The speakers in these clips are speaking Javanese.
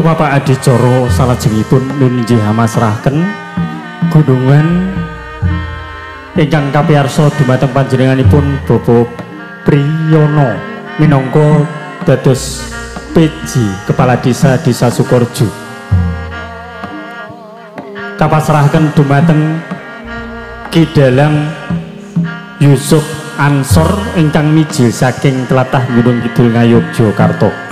Bapak Adicara salajengipun nun injih hamasrahaken gunungan ingkang kapiyarsa dumateng panjenenganipun Bapak Priyono minangka dados PJ Kepala Desa Desa Sukorejo. Kapasrahaken dumateng Ki Dalang Yusuf Ansor ingkang mijil saking tlatah Gunung Kidul Ngayogyakarta.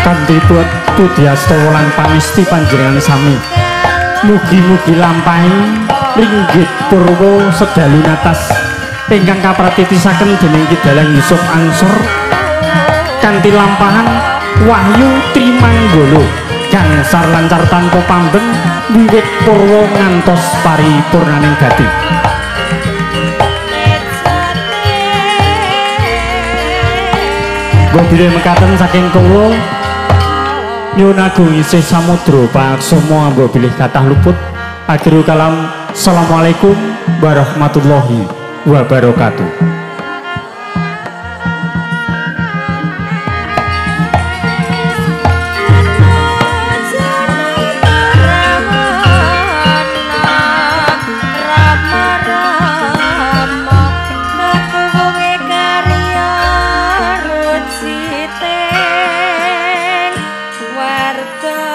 Kanthi pudyasta lan pangesti panjenengan sami, mugi-mugi lampahing ringgit purwa sedalu natas ingkang kapratitisaken dening Ki Dalang Yusuf Ansor kanthi lampahan Wahyu Trimanggala gangsar lancar tanpa pamben wiwit purwa ngantos paripurnaning gati. Mbok mekaten saking kula nyuwun agung isih samudra paksama ambo bilih kathah luput. Akhirul kalam, assalamualaikum warahmatullahi wabarakatuh. Wartaya.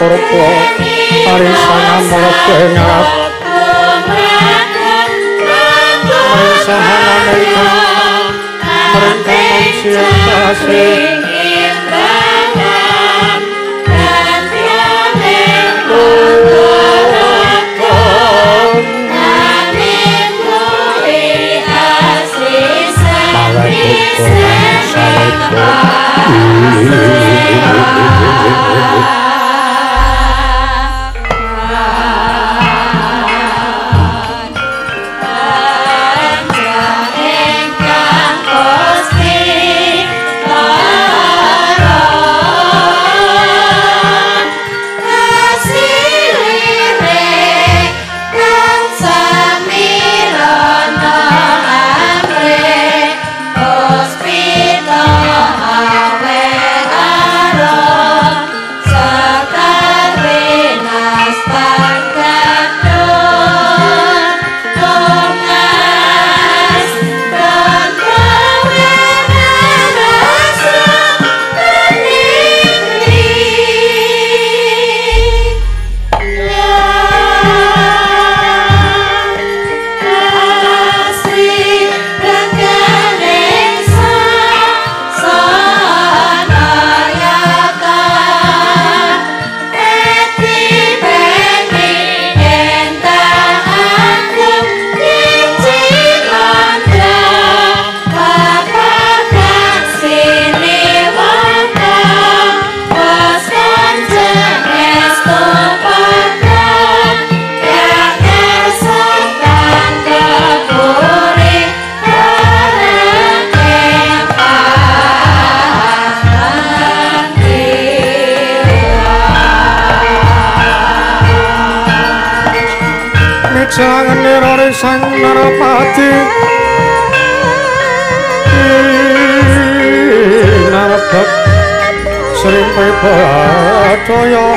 purba arisangan mlebet Sang Narapati Narabab Sri Prabodaya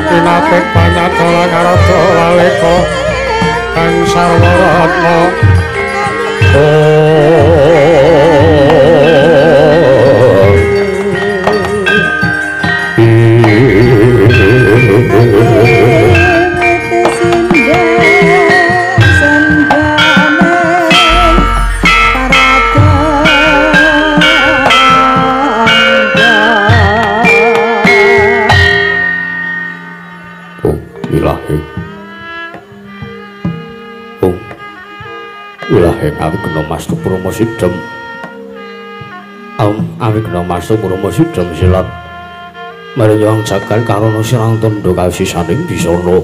Pinapit panyatala karada waleka kang sarwa ratna. Awigna mastu purma sidhem. Awigna mastu purma sidhem silat. Maring jagan karana sirang tandha kasisaning bisana.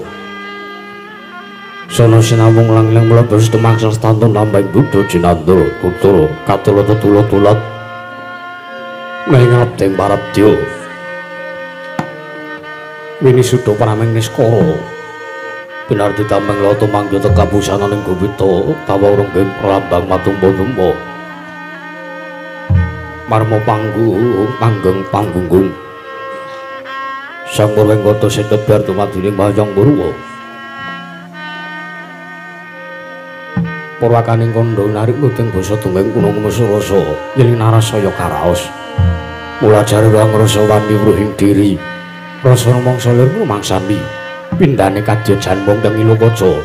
Sana sinawung lang-lang mlebes tumangsar stantun lambang buddha jinandra tutur katula tetula-tulat. Maring abdeng parabdya. Winisuda prameng niskara. Pinardi tameng lata mangga tekabusananing gupita tawa renggeng lambang matumpa-tumpa. Marma panggung panggeng panggunggung. Sang Murwengkata sekebar tumaduning Mayang Purwa. Purwakaning kandha narik nuting basa dongeng kuna kumesa rasa yen narasaya karaos. Mula jare rasa wani wruhing diri. Rasa mangsa lir mangsani. Pindhane kadya janmung teng Ilokaca.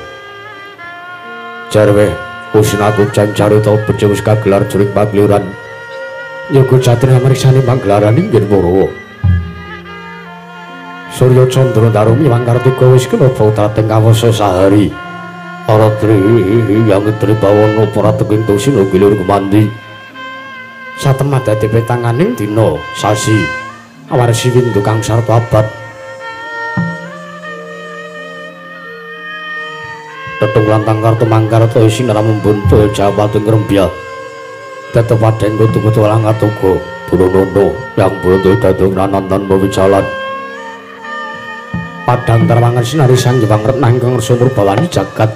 Jarwe usinaku carita becik wis kagelar juring pagliran. Yoga jatri amriksani panggelaran inggih Purwa. Surya Candra Darumi Wangkartika wis kena bautating kawasa sahari. Aratri yang tri bawana prateking tusina gilir gumandi. Satemah dadi petanganing dina sasi awarsi windu kang sarta abad. Tetung lantang kartu mangkarta sinar membuntu jawating rembya. Tetep padheng kutu-kutu lang atuga buronono yang buntu dadung nanantan mawijalan. Padang terwangan sinari sang Hyang Retnang kang ngersa murbawani jagat.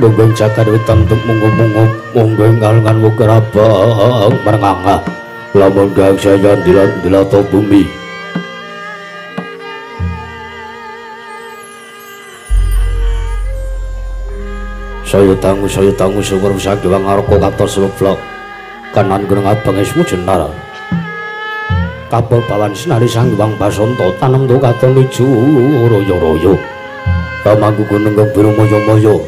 Monggo jagat wetan tuk munggu-munggu monggo kalengan wukir abang merengangah. Lamun gang saya dilata bumi. Saya dangu sumur Sang Hyang Ngarka katon seblok kanan gunung abang esmu jenar. Kapal bawan sinari Sang Hyang Basanta tanem tu katon ijo royo-royo. Kamangku gunung kang biru moyo-moyo.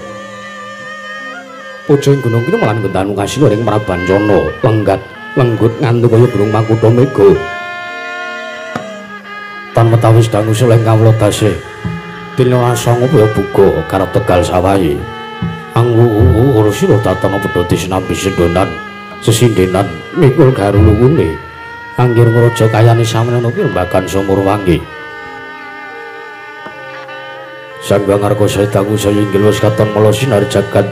Pucung gunung kene malan gendanu kasih ring Prabancana lenggat lenggut ngantu kaya gunung Makutha Mega. Tan wetawis dangu soleh kawula dasih. Dina sanga kaya buka karep Tegal sawahe. Angwu sira datana pedhoti sinambi sendonan sesindenan mikul garuluwune. Anggir ngraja kayane samene pirembagan sumur wangi. Sang Hyang Ngarka saya dangu saya inggil wis katon mala sinar jagat.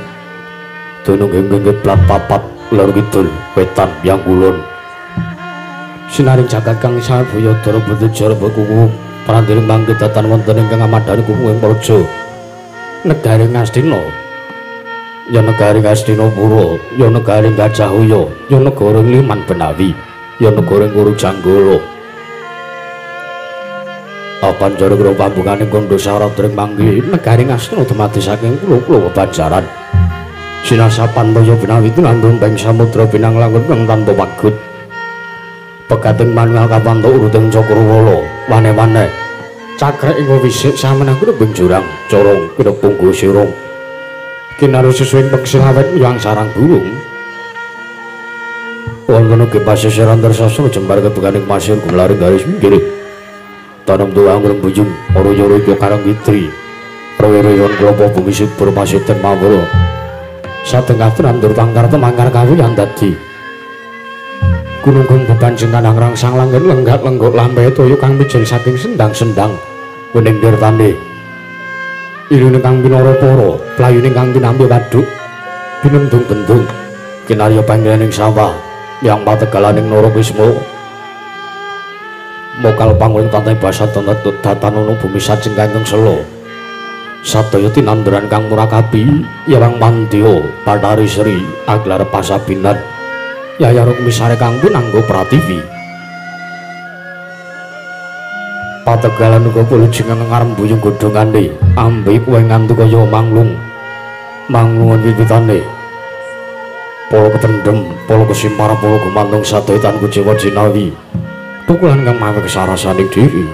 Dunung ing plat papat lor kidul wetan yang kulon. Sinaring jagat kang sabaya dara bentu jara kuku prandiring mangke datan wonten ingkang amadhani kuku ing praja negari Ngastina. Ya negari Ngastinapura, ya negari Gajahaya, ya negara Liman Benawi, ya negara Kuru Janggala. Apanjara kira pambungane kandha syarat ring mangke negari Ngastina dumadi saking pulo-pulo Banjaran. Sinasapan toya Benawi tinandhung ping samudra pinang langut kang tanpa pagut. Pegating manunggal kapanto uruting cakrawala wane-wane cakrek ing wisik samenah kuwi jurang corong kinepunggu sirung kinaru sesuai peksilawet yang sarang burung wonten ugi pasisiran tersastra jembar kebukaning pasir gumlaring garis minggir tanam tuang rembujung oro-oro karang kitri royo-royon klopo bumi subur pasiten mawura satengah tandur pangkar temangkar kawiyan dadi gunung kang bebanjengan angrangsang langit lenggak lenggok lambe toya kang mijil saking sendang-sendang wening dirtane ilune kang pinara para playune kang tinampi waduk binendung-bendung kinarya panggening sawah yang pategalaning Narakisma mokal panguling tantai basa datanono bumi sajeng kangkung sela sadaya tinanduran kang murakabi yawang mandya Bathari Sri aglar pasabinan Yaya Rukmi sare kang pinanggo pratiwi. Pategalan uga pulujeng ngarembuyung godhongane ambe kuwe ngantu kaya manglung. Manglungan wiwitane. Pala ketendhem, pala kesimpar, pala gumantung sadaya tan kuciwa jinawi. Tukulan kang mawe kesarasaning diri.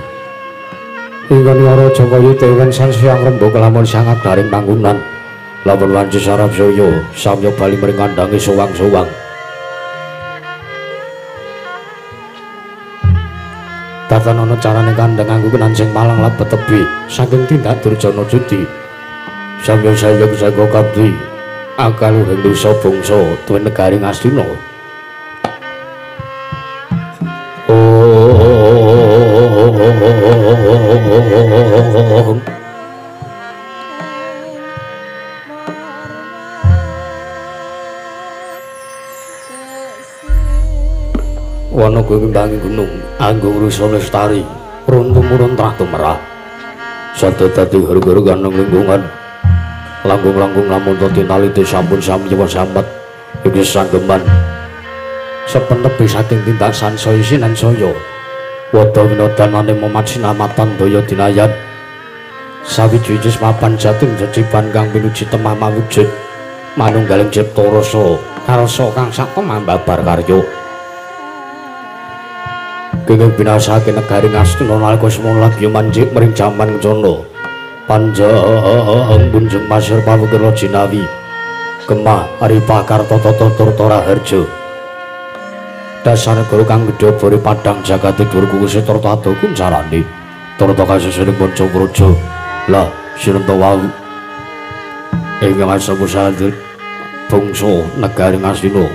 Hingga niara Jawaya dewen sansiang rembug lamun sangat garing panggonan. Lamun wanci sarap saya samya bali mring kandhange sowang-sowang. Datan ana carane kandhang nganggo kenancing malang lebet tebi saking tindak durjana judi. Samya saya jaga kabdi akaluhing dosa bangsa tuwin negari Ngastina. Wana kuwi ngimbangi gunung anggung rusa lestari runtuh-murun trah tumerah sadaya dadi guru-guru ganeng lingkungan langkung-langkung lamun tinalite sampun samyewa sambat iki sanggeman sepentebi saking tindak sansaya sinansaya wada winodanane momat sinamatan daya dinayan sawiji-wiji mapan jating jecipan kang pinuji temah mawujud manunggaling cipta rasa karsa kang sak temambabar karya. Kenging binasake negari Ngastina nalika semono lagi manjik mring jaman kencana panjang punjung pasir pawukira jinawi Gemah Aripa Kartata Turta Raharja dasar negara kang gedhe bore padhang jagate dhuwur kuwuse turta ado kuncarane turta kasusuning panca praja lah sinenta wau ingkang asamusadher bangsa negari Ngastina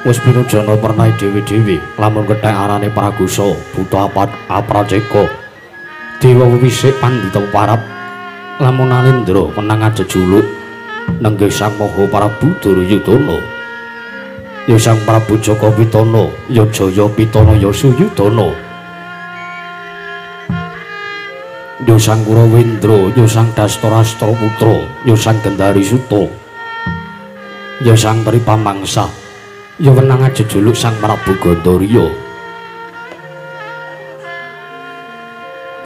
wis pinujana pernahe dhewe-dhewe lamun kethek arane Pragusa buta Apraceka dewa wisik pandhita parap lamun Alendra menang ajejuluk nenggih Sang Maha Prabu Duryudana ya Sang Prabu Jaka Pitana ya Jaya Pitana ya Suyudana ya Sang Kurawendra ya Sang Dastarastra Putra ya Sang Gendari Suta ya Sang Tripamangsa ya wenang ajejuluk Sang Prabu Gandarya.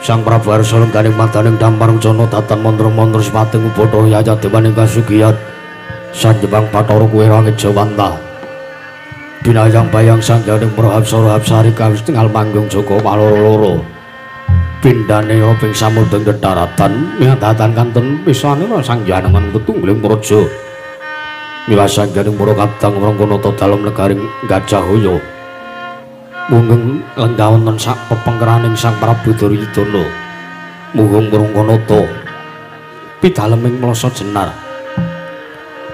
Sang Prabu Arsa lengganing madaning dampar cana datan mantra-mantra sepating ubathara yaya dewaning kasugiyan Sanjebang Bathara kuwi langit Jawanta. Binayang bayang sangyaning Prahapsara Hapsari kawis tingal manggung jaka paloro-loro. Pindhane roping samudra kedaratan miadatan kanten pisanira sangyanengan ketungguling praja. Mila sangyaning para kadang Rangkanata dalem negaring Gajahaya. Munggeng lenggah wonten sak pepengkeraning Sang Prabu Duryudana. Muhung Rangkanata pidaleming mlasa jenar.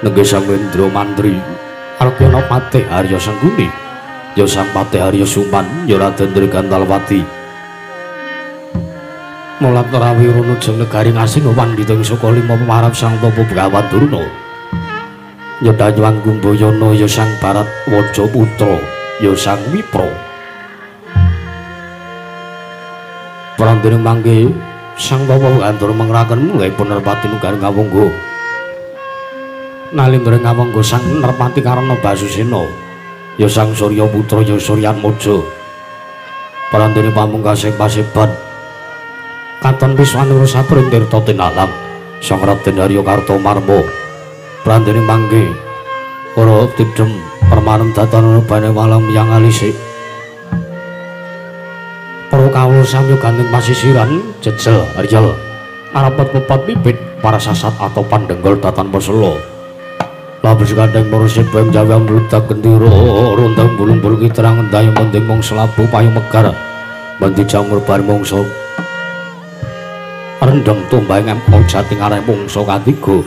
Nenggih Sang Indra Mantri Arjuna Patih Arya Sengkuni, ya Sang Patih Arya Suman, ya Raden Trigantalwati. Mulat rawi runujeng negari Ngastina pandhita ing saka lima pemarap Sang Tapa Begawan Durna. Ya Danyang Gumbayana, ya Sang Barat Waja Putra, ya Sang Wipra. Prandene mangke Sang Tapa Begawan Durna mengraken mulihipun Nerpati negari Ngawangga. Nalindra Ngawangga Sang Nerpati Karna Basusena, ya Sang Surya Putra, ya Suryatmaja. Prandene pamungkasing paseban katon piswanura sapring tirta tinalang Sang Raden Arya Kartomarma. Prandene mangke ora tidhem permanem datan bane walam yang alisik. Para kawula samya gandeng pasisiran jejel riyel arepet pepet bibit para sasat atau pandenggol datan pesela. Labes gandeng para sibeng jawang mludak gendera rondang bulung-bulung kiterang ndayung mending mangsa labu payu megar mendi jamur bar mangsa rendem tumbang empo jati ngarep mangsa katiga.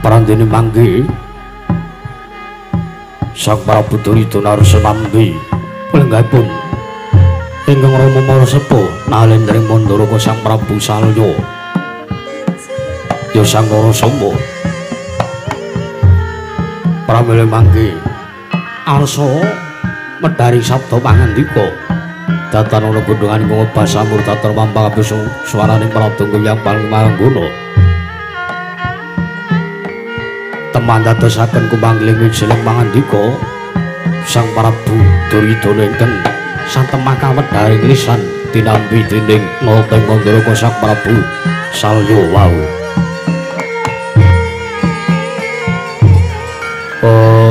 Prandene mangke Sang Prabu Duryudana arsa nampi lenggahipun ingkang rama mara sepuh nalendring Mandaraka Sang Prabu Salya, ya Sang Narasoma. Pramila mangke arsa medhari sabda pangandika datan ana gunungan ing basamur datan mampang kabeh swaraning pradonga yang paling mangguna. Teman dadosaken kumanggiling wijiling pangandika Sang Prabu Duryudana ingkang satemah kawedharing lisan tinampi dening Nata Mandaraka Sang Prabu Salya wau. Oh.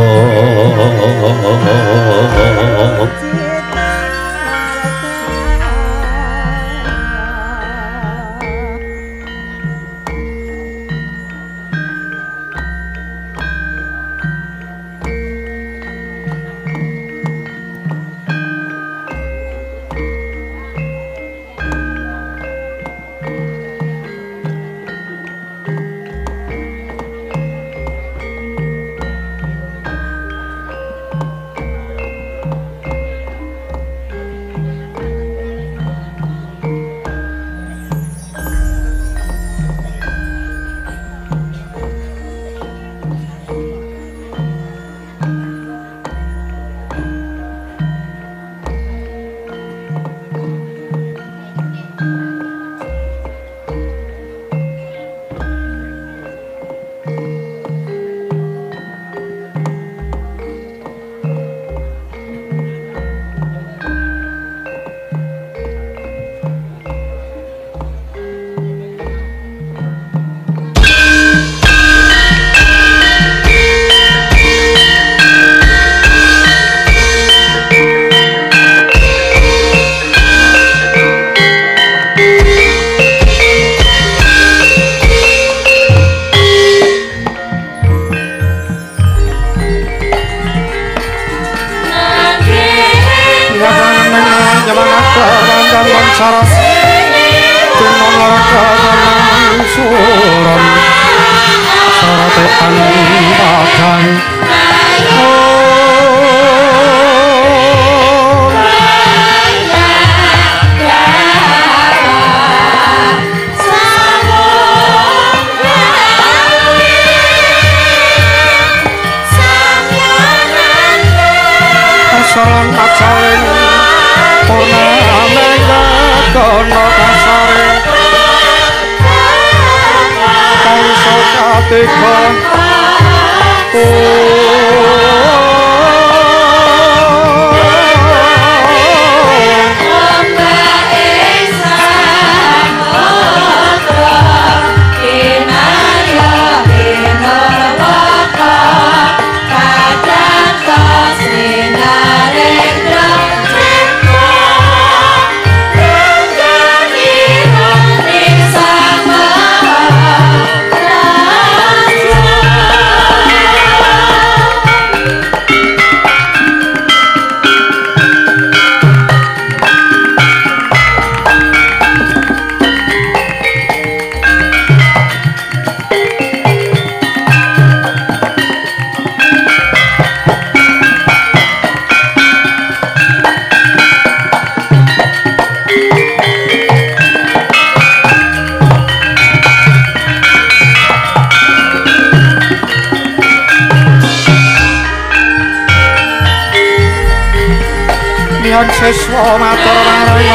Mihan siswa matur marang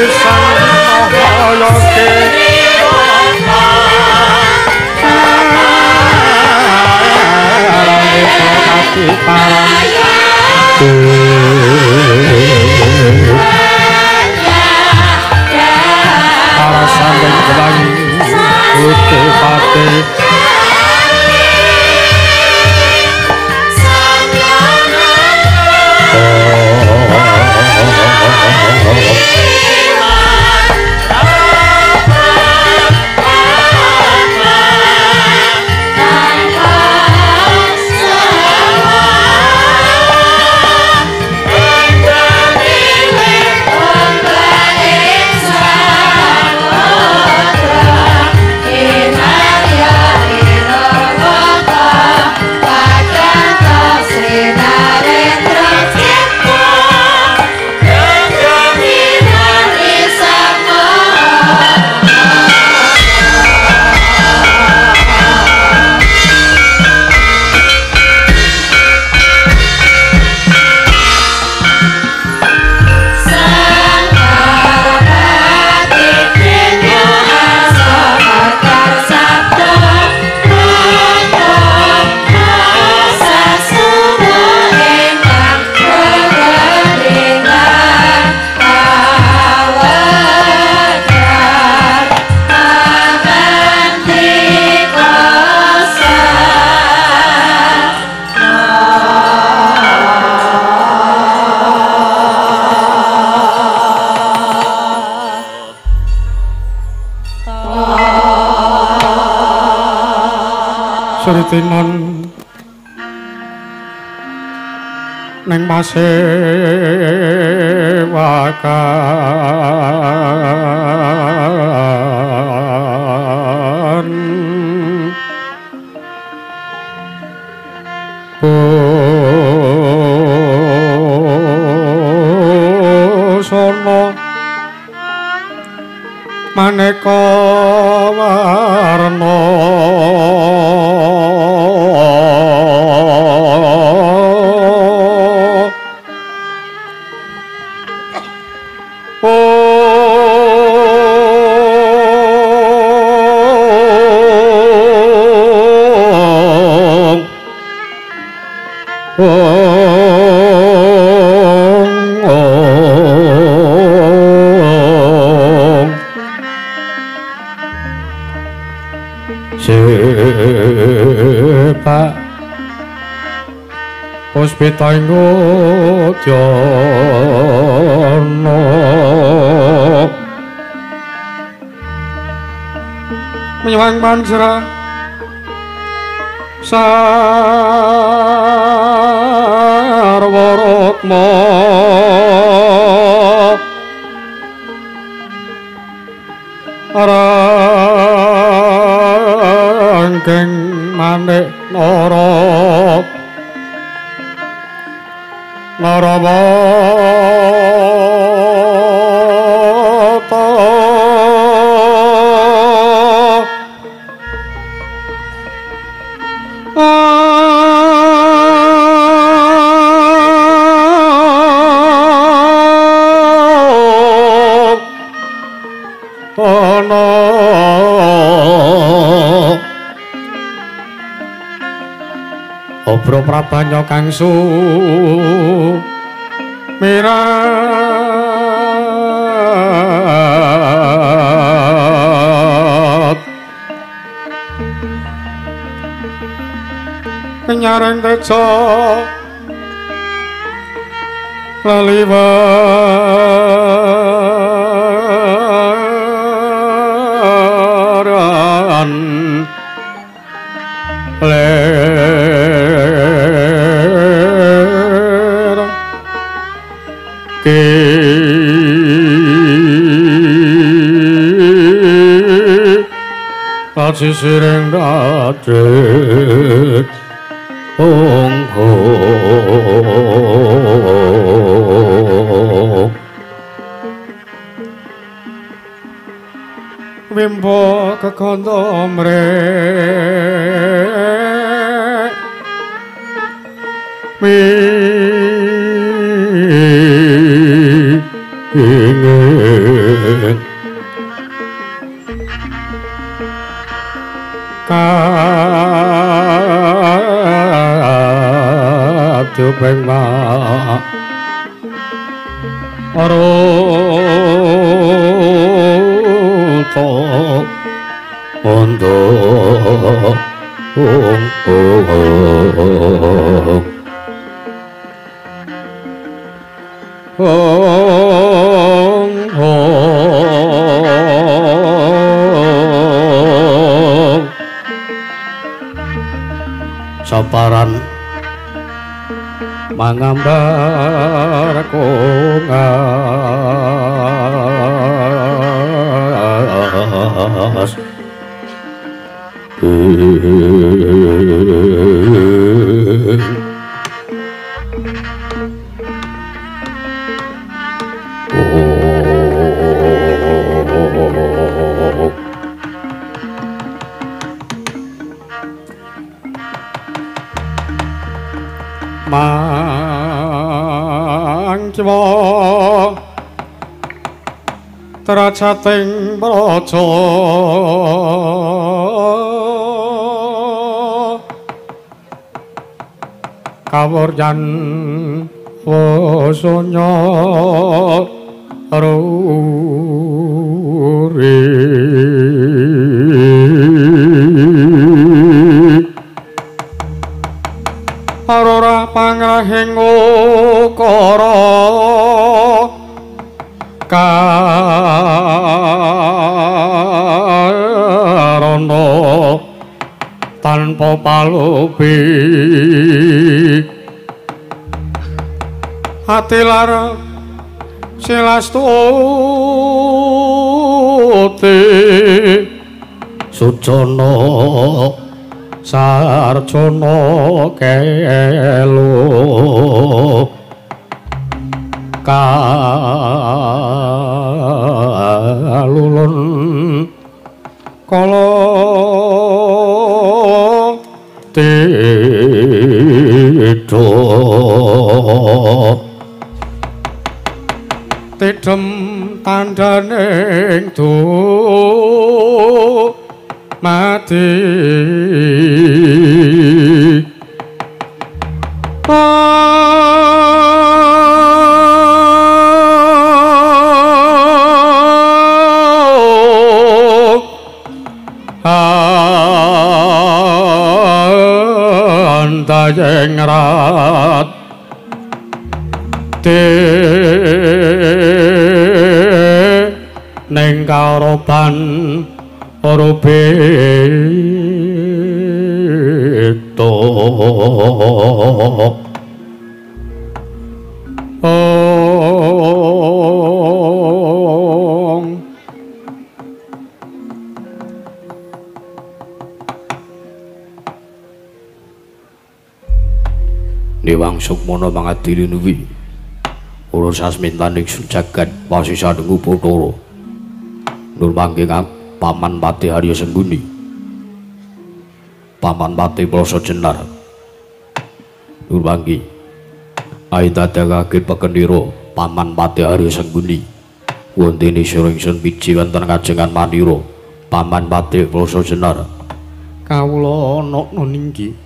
Sang Maha Para sandeng kelangi putih pati Sritinon neng pasewakan busana maneka warna Puspita ing udyana menyuwang panjra sarwa rukma rangkeng manik nara Narawata Tana Obro prabanya kang mirat kenyareng teja leliweran sisiring dadi ong wimbo kekondo mre Kadupeng ma Aruta Ondo Ong Ong Ong Saparan mangambar kongas Mangkiwa tracating praja kawuryan wasanya ruri Arora pangrahing ukara karana tanpa palupi ati lara silastuti sujana sarjana kelo kalulun kala tidha tidhem tandhaning du mati Antayeng rat ning karoban rubeta. Ong Dewang Sukmana mangadili nuwi ora sasmintaning jagat pasisanengu Bathara nur mangke Paman Patih Arya Sengguni, Paman Patih Plasa Jenar nur mangke aitadakake pekendira Paman Patih Arya Sengguni wontene sira ingsun piji wonten kajengan manira Paman Patih Plasa Jenar. Kawula ana ninggi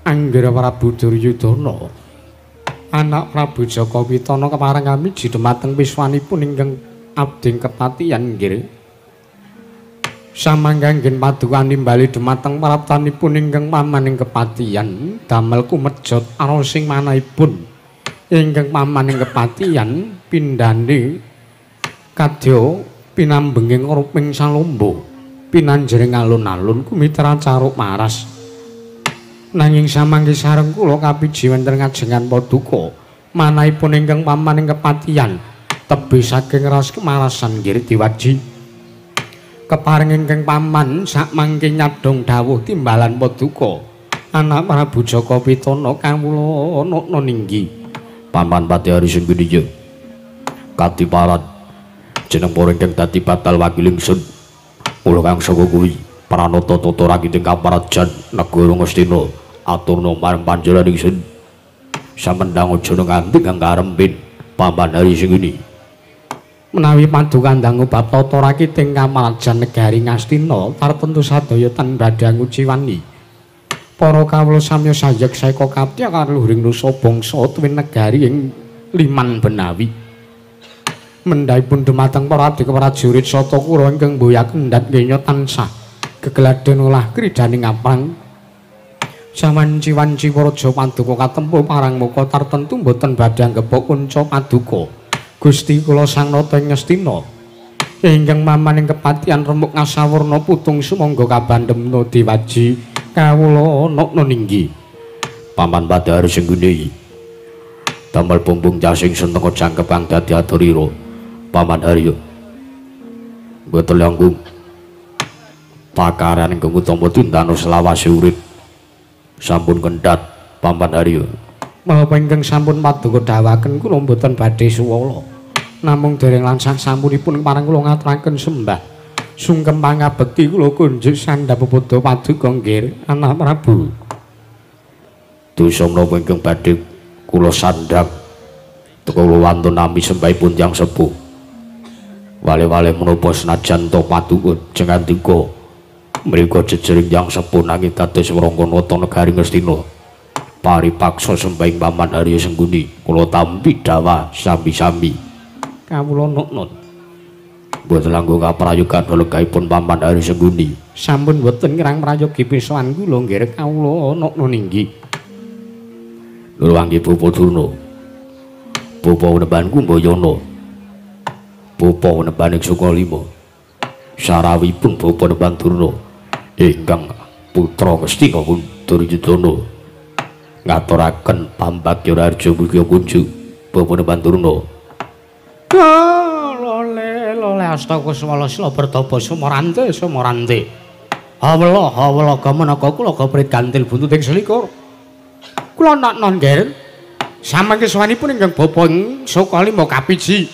Anggara Prabu Duryudana anak Prabu Jaka Witana kepareng kami dumateng wiswanipun ingkang abdi kepatihan nggih. Samangga nggen paduka nimbali dumateng praptanipun ingkang paman ing kepatihan damel kumejot arosing manahipun ingkang paman ing kepatihan pindhane kadya pinambenging ruping salomba pinanjering alun-alun kumitra caruk maras. Nanging samangke sareng kula kapiji wonten ngajengan paduka manahipun ingkang paman ing kepatihan tebih saking raos kemarasan nggih diwaji. Kepareng ingkang paman sakmangke nyadhong dawuh timbalan paduka anak Prabu Jaka Witana kawula ana ninggi Paman Patih Arya Sengguni ya katiparan jeneng para ingkang dadi batal wakil ingsun kula kang saka kuwi pranata tata rakiting kaparajan negara Ngastina aturna marang panjenengan ingsun samendang aja nganti kang karempin Paman Arya Sengguni. Menawi paduka ndangu bab tata rakiting kamarajan negari Ngastina tartemtu sadaya tan badhe nguciwani. Para kawula samya sayek saeka kaptya kaluhuring nusa bangsa tuwin negari ing liman benawi. Mendhahipun dumateng para abdi prajurit Satakura ingkang mboyak endhat kenya tansah gegladhen olah kridaning aprang. Sawanci-wanci raja paduka katempuh parang muka tartemtu boten badhe anggepok kunca paduka. Gusti kula Sang Nata ing Ngastina ingkang mamaning kepatihan remuk ngasawarna putung sumangga kabandemna diwaji kawula nokna ninggi. Paman Badar Sengguni damel bumbung jasing senteka jangkep kang dadi aturira. Paman Haryo mboten langkung pakaran ingkang utama tindano selawase urip sampun kendhat Paman Haryo. Menapa ingkang sampun paduka dawuhaken kula mboten badhe suwala. Namung dereng lansah sampunipun parang kula ngaturaken sembah sungkem pangabekti kula kunjuk sandhap pepodo paduka nggih anak Prabu. Dosa menapa ingkang badhe kula sandhang kula wantun nami sembahipun tiyang sepuh. Wale-wale menapa senajan to paduka jengandika mriku jejering tiyang sepuh nanging dados wrangka nata negari Ngastina. Paripaksa sembahing Paman Haryo Sengguni kula tampi dawah sami-sami. Kawula nuknut mboten langkung kaprayogan legahipun Paman Haryo Sengguni. Sampun boten kirang prayogi pisowan kula nggih kawula nuknut ninggi. Nurwangi Bapa Durna, Bapa Wenemban Kumbayana, Bapa Wenemban ing Sukalima, sarawipun Bapa Wenemban Durna ingkang putra Ngastina Duryudana ngaturaken pambagya raharja mugi kunjuk Bapa Wenemban Durna. Lole lole astaka swala sila bertapa sumorante sumorante. Hawela hawela gamenaka kula goprit gantil buntut ing selikur. Kula nokno nggih. Samangke sowanipun ingkang bapa ing Sukalima kapiji.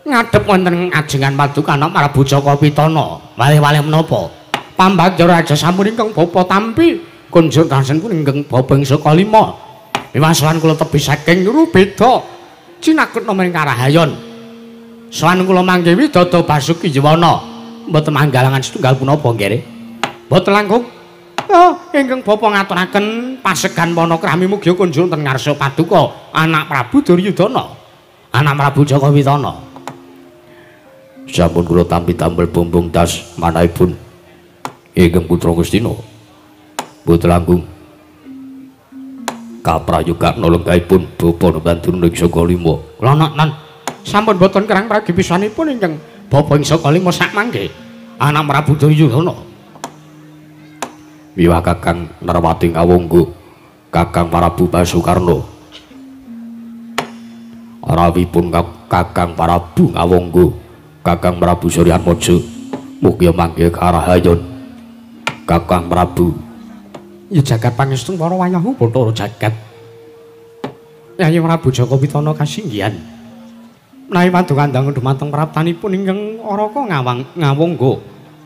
Ngadhep wonten ajengan paduka anak Prabu Jaka Pitana. Walih-walih menapa? Pambagya raja sampun ingkang bapa tampi kunjuk tasenipun ingkang bapa ing Sukalima. Wiwasan kula tebih saking Rubeda. Cinakutna maring Karahayon. Sowan kula mangke Widada Basuki Yuwana. Mboten manggalangan setunggal punapa nggih. Mboten langkung. Oh, ingkang bapa ngaturaken pasegan panakrami mugi kunjuk wonten ngarsa paduka anak Prabu Duryudana. Anak Prabu Jaka Pitana. Sampun kula tampi damel bumbung tas manahipun ingkang putra Ngastina. Mboten langkung kaprayogan lenggahipun Bapa Wenemban Durna ing Sukalima. Kula noknon sampun boten kerang pragi pisanipun ingkang bapa ing Sukalima sak mangke anak Prabu Duryudana. Wiwah Kakang Narwati Ngawangga, Kakang Prabu Basukarna. Rawipun Kakang Prabu Ngawangga, Kakang Prabu Suryatmaja mugi mangke karahayon. Kakang Prabu ya jagat pangestu para wayahu Bathara jagat. Yayi Prabu Jaka Pitana kasinggihan. Menawi paduka ndang dumateng praptanipun ingkang Araka Ngawangga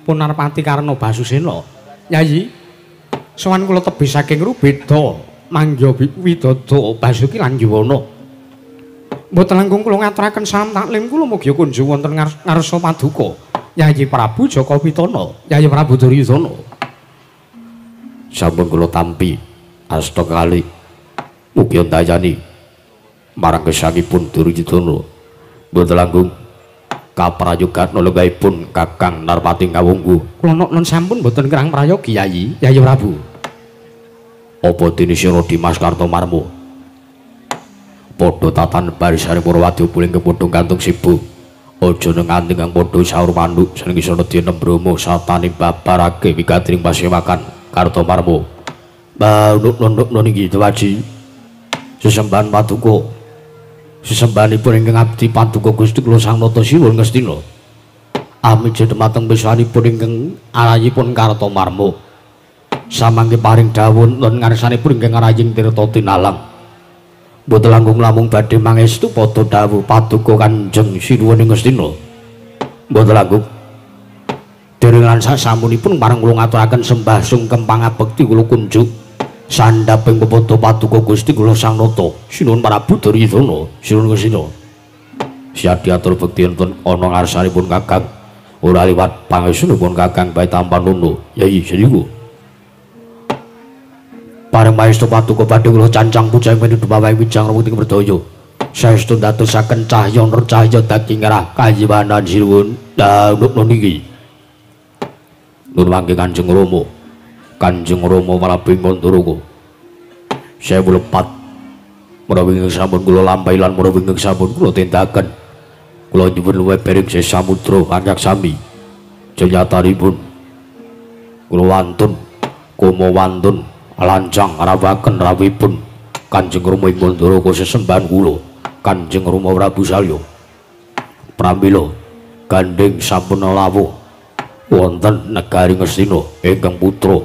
Punarpati Karna Basusena. Yayi sowan kula tebih saking Rubeda mangga Widada Basuki lan Yuwana. Mboten langkung kula ngaturaken salam taklim kula mugi kunjung wonten ngarsa paduka Yayi Prabu Jaka Pitana, Yayi Prabu Duryudana. Sampun kula tampi asta kali mugi ndayani marang gesangipun Duryudana. Mboten langkung kaprayogan lenggahipun Kakang Narpati Ngawangga. Kula noknon sampun mboten kirang prayogi Yayi, Yayi Prabu. Apa dene sira Dimas Kartomarma? Padha tatan barisane para wadya puling kepadha gantung sibuk. Aja nganti kang padha saur manuk seneng isana dene Brahma satane babarake wigatining pasewakan Kartomarma. Mbah niki Dewaji. Sesembahan paduka. Sesembahanipun ingkang abdi paduka Gusti kula Sang Nata Siwun Ngastina. Amije dumateng pisanipun ingkang arayipun Kartomarma. Samangke paring dawuh lan ngarsanipun ingkang araying Tirta Tinalang. Mboten langkung lamung badhe mangestu padha dawuh paduka Kanjeng Sinuwun ing Ngastina. Mboten langkung. Dereng lan sasampunipun marang kula ngaturaken sembah sungkem pangabekti kula kunjuk sandhaping pepodo paduka Gusti kula Sang Nata Sinuwun Prabu Duryudana Sinuwun Ngastina. Siap diatur bekti enten ana ngarsanipun Kakang. Ora liwat pangestunipun Kakang bae tampan nuno. Yai seniku. Pareng paestu paduka badhe kula cancang puja ing dumawaing wijang rewuting berdaya. Saestu ndadosaken cahya nercahya daging ngerah kayiwanan sinuwun. Danuk niki. Nur mangke Kanjeng Rama. Kanjeng Rama Prabu Mandaraka. Sewu lepat menawi ingkang sampun kula lampahi lan menawi ingkang sampun kula tindakaken. Kula nyuwun luwih bering samudra anyaksami. Jenyatanipun kula wantun kuma wantun lancang rawaken rawuhipun Kanjeng Rama ing Mandaraka sesembahan kula Kanjeng Rama Prabu Salya. Pramila gandheng sampun lawuh wonten negari Ngastina ingkang putra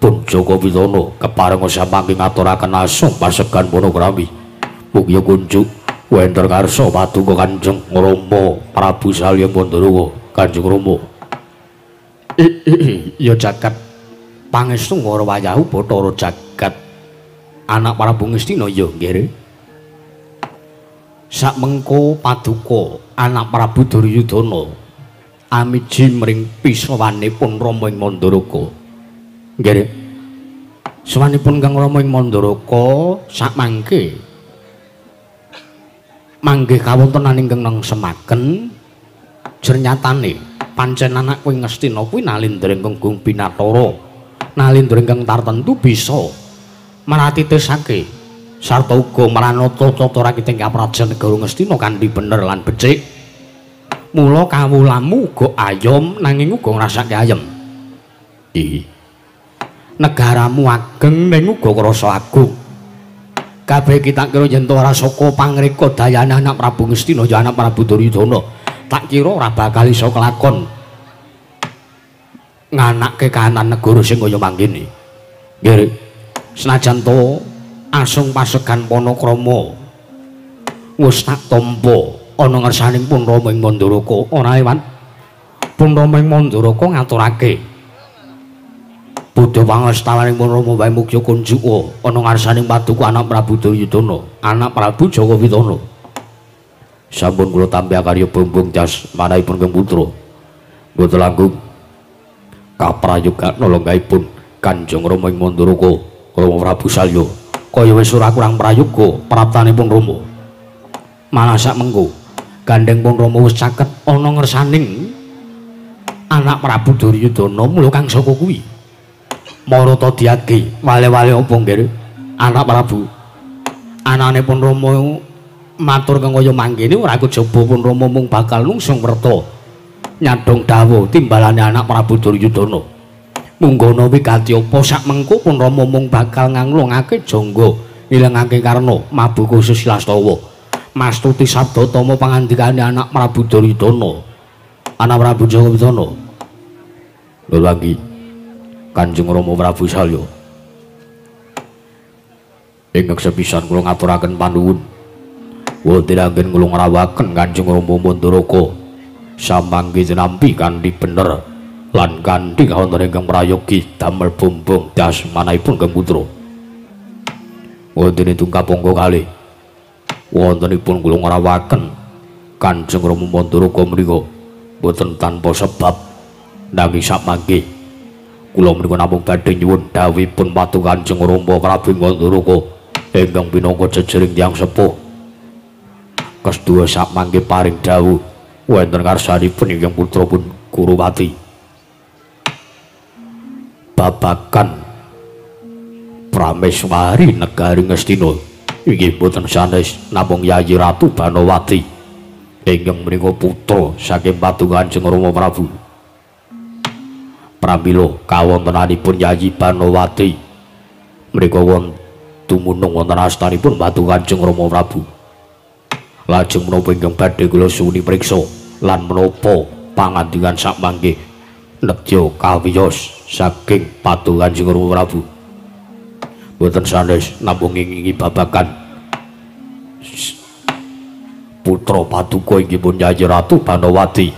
pun Jaka Pitana keparenga samangke ngaturaken asung pasegan panakrami. Mugi kunjuk wonten ngarsa paduka Kanjeng Rama Prabu Salya Mandaraka. Kanjeng Rama ya jagat pangestu ngara wayahu Bathara jagat anak Prabu Ngastina ya nggih. Sakmengko paduka anak Prabu Duryudana amiji mring pisawanipun Rama ing Mandaraka. Nggih. Sawanipun Kang Rama ing Mandaraka sakmangke manggih kawontenan ingkang nengsemaken jernyatane pancen anak kuwi Ngastina kuwi nalindra ingkang gung pinatara, nalindra ingkang tartentu bisa maratitesake sarta uga maranata tata rakiting kaprajan negara Ngastina kanthi bener lan becik. Mula kawulamu uga ayom nanging uga ngrasake ayem. Ih. Negaramu ageng ning uga krasa agung. Kabeh kita kira yen to ora saka pangreka dayane anak Prabu Ngastina ya anak Prabu Duryudana, tak kira ora bakal iso kelakon nganake kahanan negara sing kaya mangkene. Nggih. Senajan to asung pasegan panakrama wis tak tampa ana ngersaning pun Rama ing Mandaraka, ora ewan pun Rama ing Mandaraka ngaturake Buddha pangastawaning pun Rama wae mugya kunjuka ana ngarsaning paduka anak Prabu Duryudana, anak Prabu Jaka Pitana. Sampun kula tampi akarya bumbung jas manahipun Kang Putra. Mboten langkung kaprayogana lenggahipun Kanjeng Rama ing Mandaraka, Rama Prabu Salya. Kaya wis ora kurang prayoga praptanipun Rama. Malah sak mengko gandheng pun Rama wis caket ana ngersaning anak Prabu Duryudana mula kang saka kuwi marata diage wale-wale apa nggih anak Prabu. Anane pun Rama matur kang kaya mangkene ora kejaba pun Rama mung bakal nungsung werta nyadhong dawuh timbalane anak Prabu Duryudana. Munggono wigati apa sak mengko pun Rama mung bakal nganglungake jangga ngilangake karna mabuka Susilastawa. Mastuti sabda tama pangandikane anak Prabu Duryudana, anak Prabu Jaka Pitana. Lho lagi Kanjeng Rama Prabu Salya. Ingkang sepisan kula ngaturaken panuwun. Wonten anggen kula ngrawuhaken Kanjeng Rama Mandaraka samangke tinampi kanthi bener lan kanthi kawontenan ingkang prayogi damel bumbung das manahipun Kang Putra. Wonten tungkap angka kalih wontenipun kula ngrawuhaken Kanjeng Rama Mandaraka menika boten tanpa sebab nanging samangke kula menika namung badhe nyuwun dawuhipun paduka Kanjeng Rama Prabu Mandaraka ingkang pinangka jejering tiyang sepuh. Keseduwa samangke paring dawuh wonten ngarsanipun ingkang putra pun Kurupati babagan Prameswari negari Ngastina inggih boten sanes namung Yayi Ratu Banowati ingkang menika putra saking paduka Kanjeng Rama Prabu. Pramila kawontenanipun Yayi Banowati menika wonten dumunung wonten astanipun paduka Kanjeng Rama Prabu. Lajeng menapa ingkang badhe kula suwuni priksa lan menapa pangandikan sakmangke nedya kawiyos saking paduka Kanjeng Rama Prabu. Boten sanes namung ngingingi babagan putra paduka inggih pun Yayi Ratu Banowati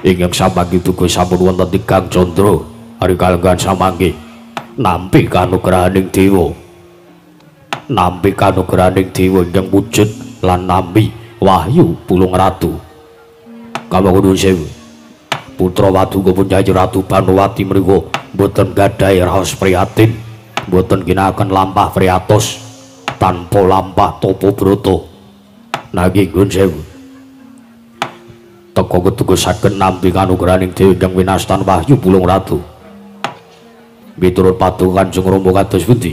ingkang samangke duga sampun wonten tigang candra ari kalenggahan samangke nampi kanugrahaning dewa, nampi kanugrahaning dewa ingkang wujud lan nampi Wahyu Pulung Ratu. Kawula nuwun sewu. Putra Waduka pun Yayi Ratu Banowati mriku mboten gadhahi raos prihatin, mboten ginakaken lampah prihatos tanpa lampah tapa brata. Nanging nuwun sewu. Teka ketuga saged nampi kanugrahaning Dewi ingkang winastan Wahyu Pulung Ratu. Miturut paduka Kanjeng Rama kados pundi?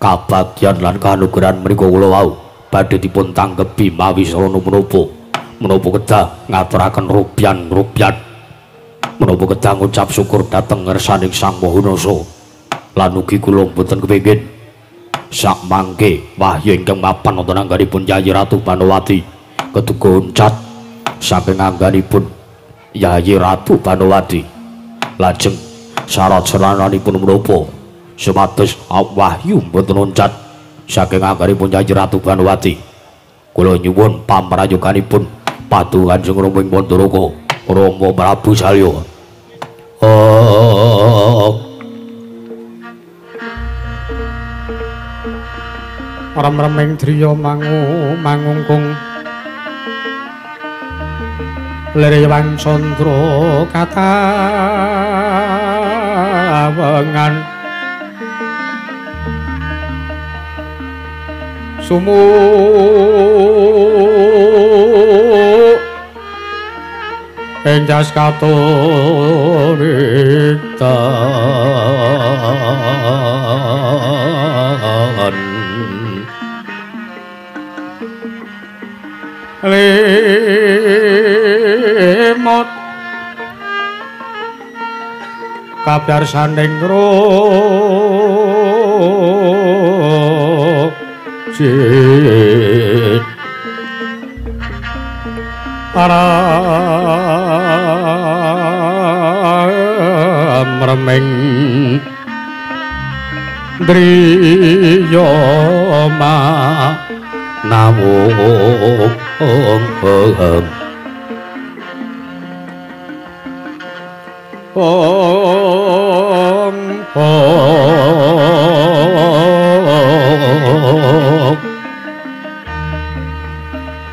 Kabagyan lan kanugrahan mriku kula wau badhe dipun tanggepi mawi sarana menapa? Menapa kedah ngaturaken rupyan-rupyan? Menapa kedah ngucap syukur dhateng ngersaning Sang Maha Nasa? Lan ugi kula mboten kepengin sak mangke wahyu ingkang mapan wonten angganipun Yayi Ratu Banowati keduga uncat saking angganipun Yayi Ratu Banowati. Lajeng syarat sarananipun menapa supados wahyu mboten uncat saking angganipun Yayi Ratu Banowati? Kula nyuwun pamrayoganipun Paduka Kanjeng Rama ing Mandaraka, Rama Prabu Salya. Rem-reming driya mangungkung lirewang candra katawengan sumu enjas katoritan lemot kabyarsaning rojit remeng driya manawung om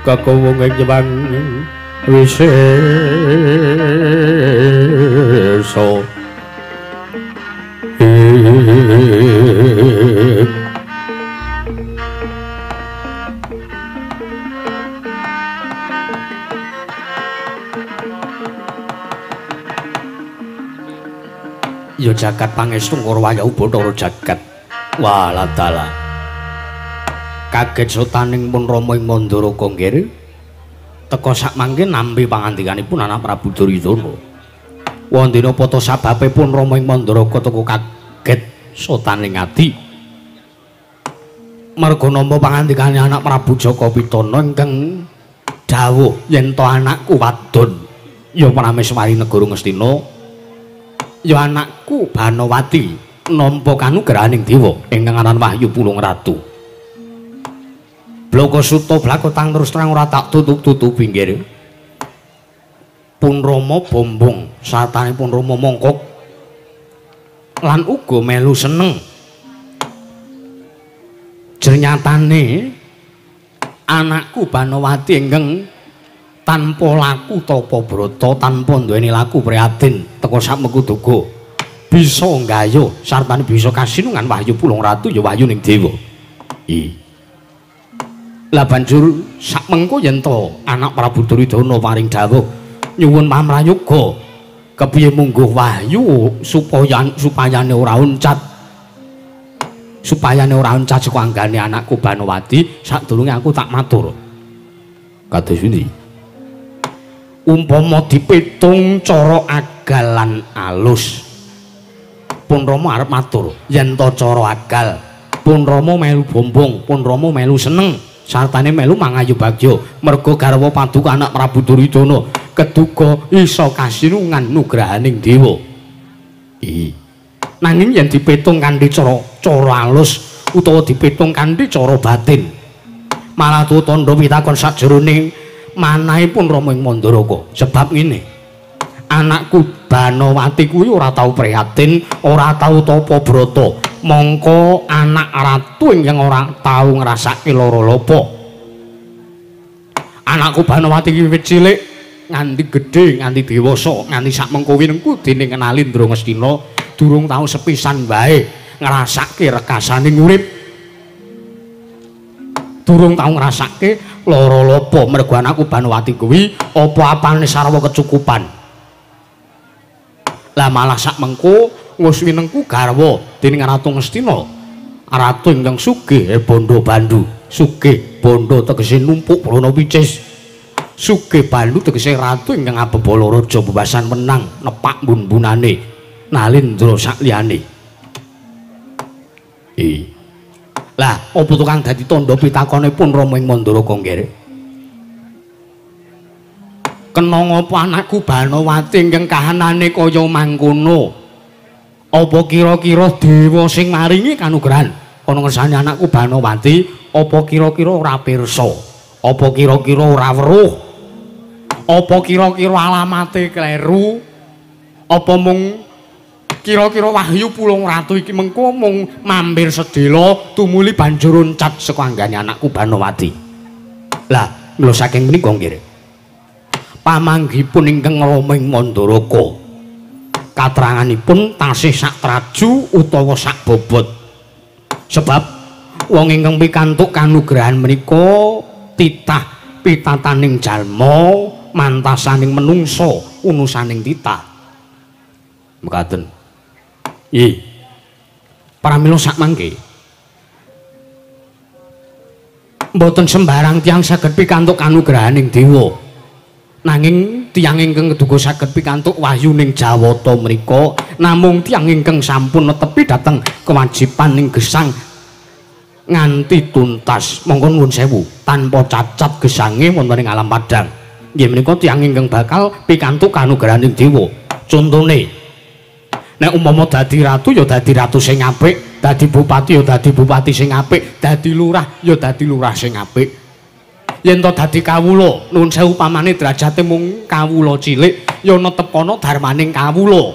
kakowung ing jebang wisesa Ya jagat pangestu Ngurwaya Bathara jagat. Walah dalah. Kaget sotaning pun Rama ing Mandaraka nggih. Teka sak mangke nampi pangandikanipun anak Prabu Duryudana. Wondene apa ta sababe pun Rama ing Mandaraka teka kaget sotaning ati. Merga nampa pangandikane anak Prabu Jaka Pitana ingkang dawuh yen to anakku wadon ya Prameswari negara Ngastina, ya anakku Banowati nampa kanugrahaning dewa ingkang aran Wahyu Pulung Ratu. Blaka suta blakotang terus terang ora tak tutup-tutupi nggih. Pun Rama bombong sartane pun Rama mongkok lan uga melu seneng. Jernyatane anakku Banowati ingkang tanpa laku tapa brata, tanpa duweni laku prihatin teka sakmeku duga bisa nggayuh sartane bisa kasinungan Wahyu Pulung Ratu ya wahyuning dewa. Lah banjur sakmengko yen to anak Prabu Duryudana paring dawuh nyuwun pamrayoga kepiye mungguh wahyu supayane ora uncat, supayane ora uncat saka anggane anakku Banowati sadurunge aku tak matur. Kados pundi? Umpama dipitung cara agal lan alus, pun Rama arep matur yen to cara agal pun Rama melu bombong, pun Rama melu seneng sartane melu mangayu bagya merga garwa paduka anak Prabu Duryudana keduga iso kasinungan nugrahaning dewa. Nanging yen dipitung kanthi cara alus utawa dipitung kanthi cara batin, malah tandha pitakon sajroning manahipun Rama ing Mandaraka. Sebab ngene, anakku Banowati kuwi ora tau prihatin, ora tau tapa brata, mongko anak ratu ingkang ora tau ngrasake lara lopo. Anakku Banowati iki wit cilik nganti gedhe, nganti dewasa, nganti sak mengko winengku dening Nalindra Ngastina durung tau sepisan wae ngrasake rekasaning urip. Durung tau ngrasake lara lopo mergo anakku Banowati kuwi apa-apane sarwa kecukupan. Lah malah sak mengko wis winengku garwa dening Ratu Ngastina. Ratu ingkang sugih bondo bandu, sugih bondo tegese numpuk brana picis. Sugih bandu tegese ratu ingkang abebala raja bebasan menang nepak bun-bunane Nalindra sakliyane. Lah apa tukang dadi tandha pitakonipun Rama ing Mandaraka nggih? Kena ngapa anakku Banowati ingkang kahanane kaya mangkono? Apa kira-kira dewa sing maringi kanugrahan ana ngersane anakku Banowati apa kira-kira ora pirsa? Apa kira-kira ora weruh? Apa kira-kira alamate kleru? Apa mung kira-kira wahyu Pulung Ratu iki mengko mung mampir sedhela tumuli banjur loncat saka anggane anakku Banowati? Lah mula saking menika nggih pamanggihipun ingkang Rama ing Mandaraka katranganipun tasih sak traju utawa sak bobot. Sebab wong ingkang pikantuk kanugrahan menika titah pitataning jalma mantasaning menungsa unusaning titah. Mekaten. Nggih. Pramila sak mangke mboten sembarang tiyang saged pikantuk kanugrahaning dewa. Nanging tiyang ingkang keduga saged pikantuk wahyuning Jawata mriku namung tiyang ingkang sampun netepi dhateng kewajiban ing gesang nganti tuntas. Monggo nuwun sewu tanpa cacat gesange wonten ing alam padhang. Nggih menika tiyang ingkang bakal pikantuk kanugrahaning dewa. Contone nek umpama dadi ratu ya dadi ratu sing apik, dadi bupati ya dadi bupati sing apik, dadi lurah ya dadi lurah sing apik. Yen to dadi kawula, nuwun sewu pamane derajate mung kawula cilik, ya netepana darmaning kawula.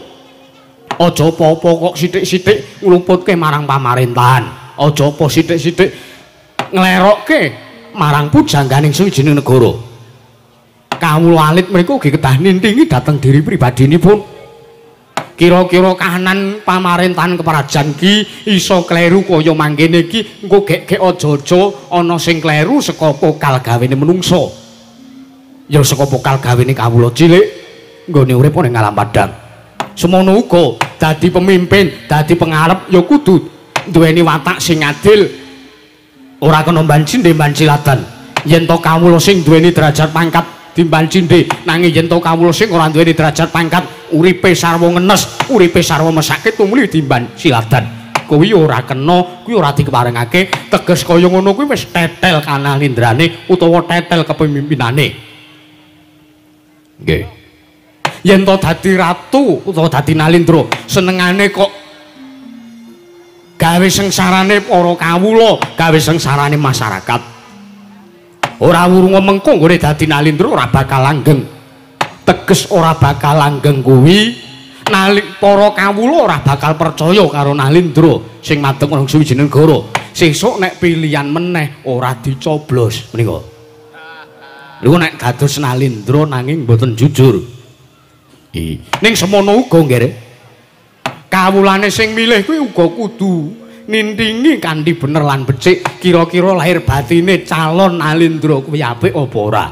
Aja apa-apa kok sithik-sithik ngluputke marang pamarentahan. Aja apa sithik-sithik nglerokke marang pujangganing sawijining negara. Kawula alit mriku ugi kedah nintingi dhateng diri pribadinipun. Kira-kira kahanan pamarentahan keprajan ki iso kleru kaya mangkene iki, engko gek-gek aja-aja ana sing kleru saka pokal gawene menungsa. Ya saka pokal gawene kawula cilik nggone urip ning alam padhang. Semono uga dadi pemimpin, dadi pengarep ya kudu duweni watak sing adil. Ora kena mbancinde mbanciladan. Yen to kawula sing duweni derajat pangkat dimban cindhe, nanging yen to kawula sing ora duweni derajat pangkat uripe sarwa ngenes, uripe sarwa mesake tumuli dimban siladan. Kuwi ora kena, kuwi ora dikeparengake. Teges kaya ngono kuwi wis tetel kanalindrane utawa tetel kepemimpinane. Nggih. Yen to dadi ratu utawa dadi nalindra, senengane kok gawe sengsarane para kawula, gawe sengsarane masyarakat. Ora wurunga mengko nggone dadi nalindra ora bakal langgeng. Teges ora bakal langgeng kuwi nalik para kawula ora bakal percaya karo nalindra sing madeg nang suwijining negara. Sesuk nek pilihan meneh ora dicoblos menika. Lho nek dados nalindra nanging mboten jujur. Ning semono uga nggih. Kawulane sing milih kuwi uga kudu nintingi kanthi bener lan becik, kira-kira lahir batine calon nalindra kuwi apik apa ora.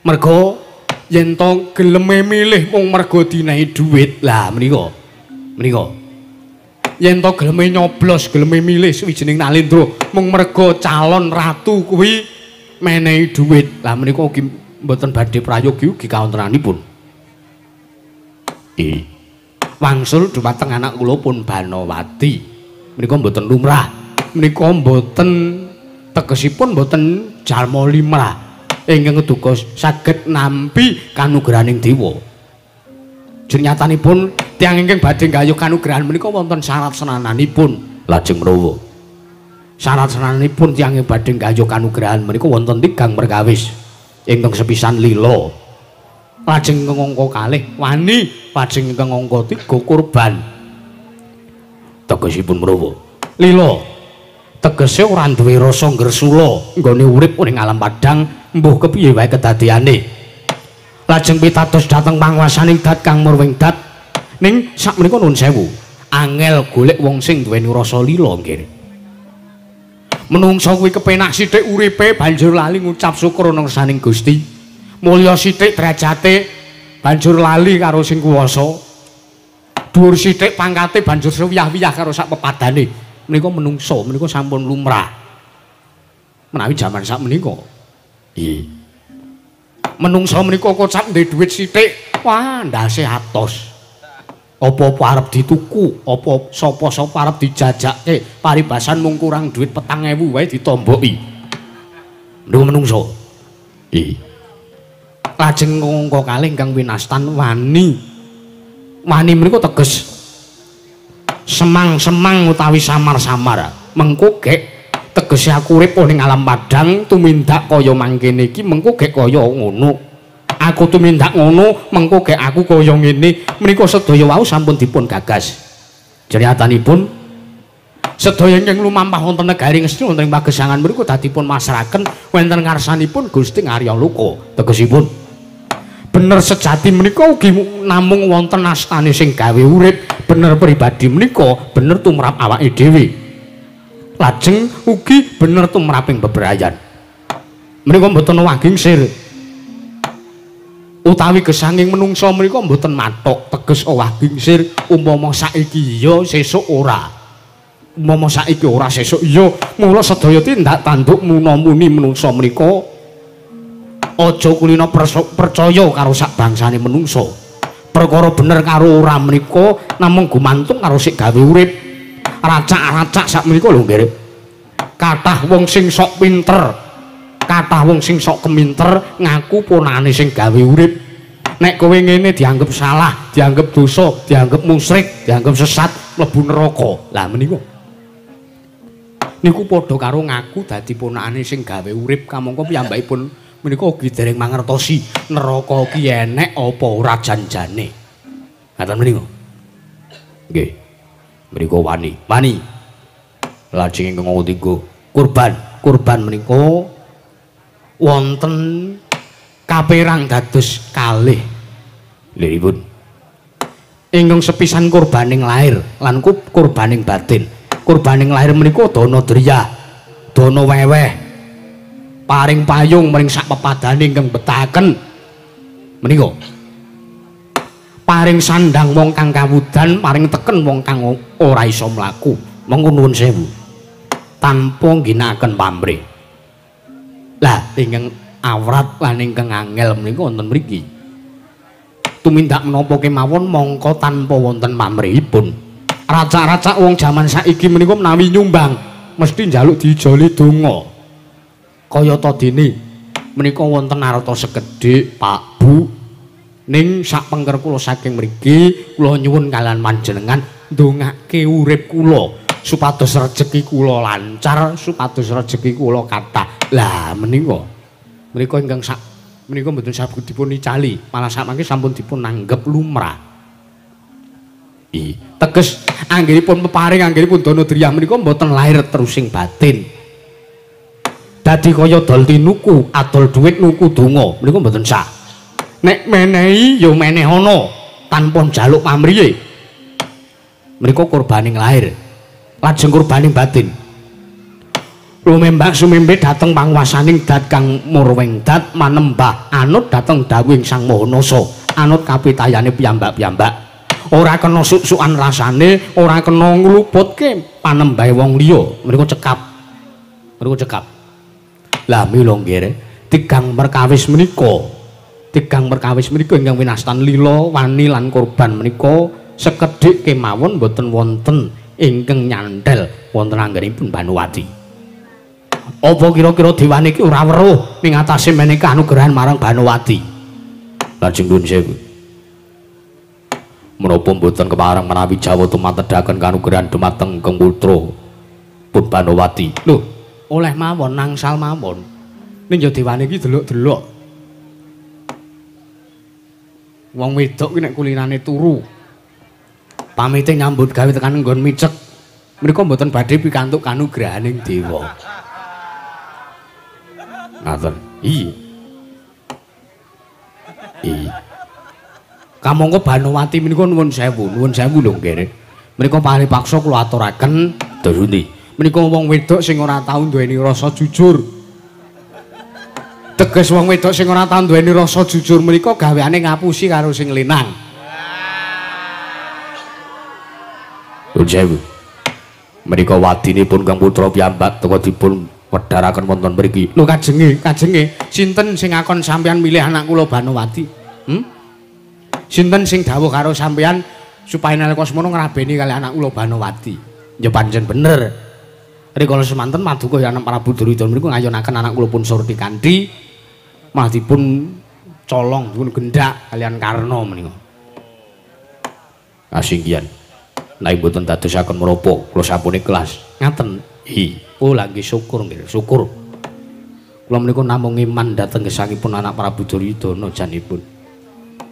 Mergo yen to geleme milih mung mergo dinehi dhuwit, lah menika. Menika. Yen to geleme nyoblos, geleme milih suwijining nalindra mung mergo calon ratu kuwi menehi dhuwit, lah menika ugi mboten badhe prayogi ugi kawontenanipun. Wangsul dumateng anak kula pun Banowati. Menika mboten lumrah. Menika mboten tegesipun mboten jalma limrah ingkang keduga saged nampi kanugrahaning dewa. Jenyatanipun tiyang ingkang badhe nggayuh kanugrahan menika wonten syarat senananipun. Lajeng menawa syarat senananipun tiyang ingkang badhe nggayuh kanugrahan menika wonten tigang perkawis. Ingkang sepisan lila, lajeng ingkang angka kalih wani, lajeng ingkang angka tiga kurban. Tegesipun menawa lila Tegese ora duwe rasa ngresula nggone urip ning alam padhang mbuh kepiye wae kedadeane. Lajeng pitados dhateng panguwasaning dat kang murwing dat. Ning sakmenika nuwun sewu, angel golek wong sing duweni rasa lila nggih. Menungsa kuwi kepenak sithik uripe banjur lali ngucap syukur nang saning Gusti. Mulya sithik derajate banjur lali karo sing kuwasa. Dhuwur sithik pangkate banjur sewiyah-wiyah karo sak pepadane. Menika menungsa menika sampun lumrah. Menawi jaman sak menika. Nggih. Menungsa menika kocap ndek dhuwit sithik, wah ndase atos. Apa-apa arep dituku, apa sapa-sapa arep dijajake, paribasan mung kurang dhuwit 4.000 wae ditomboki. Niku menungsa. Nggih. Lajeng angka kalih ingkang winastan wani. Wani menika teges semang-semang utawi samar-samar. Mengko gek tegese aku urip ning alam padhang tumindak kaya mangkene iki, mengko gek kaya ngono. Aku tumindak ngono, mengko gek aku kaya ngene. Menika sedaya wau sampun dipun gagas. Jeriatanipun sedaya ingkang lumampah wonten negari Ngastina wonten ing pagesangan mriku dadipun masrahaken wonten ngarsanipun Gusti Arya Loka. Tegesipun bener sejati menika ugi namung wonten astane sing gawe urip, bener pribadi menika bener tumrap awake dhewe. Lajeng ugi bener tumraping bebrayan. Menika mboten owah gingsir. Utawi gesanging menungsa menika mboten mathok teges owah gingsir umpama saiki iya sesuk ora. Umpama saiki ora sesuk iya. Mula sedaya tindak tanduk muna-muni menungsa menika aja kulina percaya karo sak bangsane menungsa. Perkara bener karo ora menika namung gumantung karo sik gawe urip. Racak-racak sak menika lho nggih. Kathah wong sing sok pinter, kathah wong sing sok keminter ngaku ponakane sing gawe urip. Nek kowe ngene dianggep salah, dianggep dosa, dianggep musyrik, dianggep sesat, mlebu neraka. Lah menika niku padha karo ngaku dadi ponakane sing gawe urip kamangka piyambakipun menika ugi dereng mangertosi neraka ki enek apa ora janjane. Ngaten menika. Nggih. Menika wani. Wani. Lajeng ingkang ketiga, kurban. Kurban menika wonten kaperang dados kalih. Liripun. Ingkang sepisan kurbaning lahir lan kurbaning batin. Kurbaning lahir menika dana driyah, dana weweh, paring payung mring sak pepadane ingkang betahaken menika. Paring sandang wong kang kawudan, paring teken wong kang ora iso mlaku. Monggo nuwun sewu. Tanpa ngginakaken pamrih. Lah ingkang awrat lan ingkang angel menika wonten mriki. Tumindak menapa kemawon mongko tanpa wonten pamrihipun. Racak-racak wong jaman saiki menika menawi nyumbang mesti njaluk diijoli donga. Kayata dene menika wonten arta sekedhik Pak Bu, ning sak pengker kula saking mriki kula nyuwun kalian panjenengan ndongake urip kula supados rejeki kula lancar, supados rejeki kula kathah. Lah menika menika ingkang sak menika mboten saged dipun icali, malah sakmangke sampun dipun anggep lumrah. Teges anggenipun peparing anggenipun dana driyah menika mboten lahir terusing batin. Dadi kaya dol tinuku, adol dhuwit nuku donga, menika mboten sah. Nek menehi ya meneh ana tanpa njaluk pamrihe. Menika kurbaning lahir, lajeng kurbaning batin. Lumembak sumembe dhateng panguwasaning dat kang murwing dat manembah anut dhateng dawuhing Sang Maha Nasa, anut kapitayane piyambak-piyambak. Ora kena suk-sukan rasane, ora kena ngluputke panembahe wong liya. Menika cekap. Menika cekap. Lah mila nggih tigang perkawis menika, tigang perkawis menika ingkang winastan lila, wani lan kurban menika sekedhik kemawon boten wonten ingkang nyanthel wonten anggenipun Banuwati. Apa kira-kira dewane iki ora weruh ning atase menehi kanugrahan marang Banuwati? Lajeng nuwun sewu. Menapa mboten kepareng menawi Jawa tumatedhaken kanugrahan dumateng Keng Putra pun Banuwati? Lho, oleh mawon nangsal mawon. Ning ya dewane iki delok-delok. Wong wedok ki nek kulinane turu. Pamite nyambut gawe tekan nggon micek. Menika mboten badhe pikantuk kanugrahaning dewa. Ngaten. Iya. Iya. Kamangka Banowati menika nuwun sewu lho nggih. Menika paripaksa kula aturaken dados menika wong wedok sing ora tau duweni rasa jujur. Teges wong wedok sing ora tau duweni rasa jujur menika gaweane ngapusi karo sing lanang. Nuwun sewu. Menika wadinipun Kang Putra piyambak teka dipun wedharaken wonten mriki. Lho kajenge, kajenge sinten sing ngakon sampeyan milih anak kula Banowati? Sinten sing dawuh karo sampeyan supaya nalika semono ngrabeni kali anak kula Banowati? Ya pancen bener. Rikala semanten maduka ya anak Prabu Duryudana mriku ngayonaken anak kula pun Surti kanthi malah dipun colong dipun gendak kalian Karna menika. Kasinggihan. Nek mboten dadosaken menapa kula sampun ikhlas. Ngaten. Hi. Oh lha nggih syukur nggih, syukur. Kula menika namung iman dhateng gesangipun anak Prabu Duryudana janipun.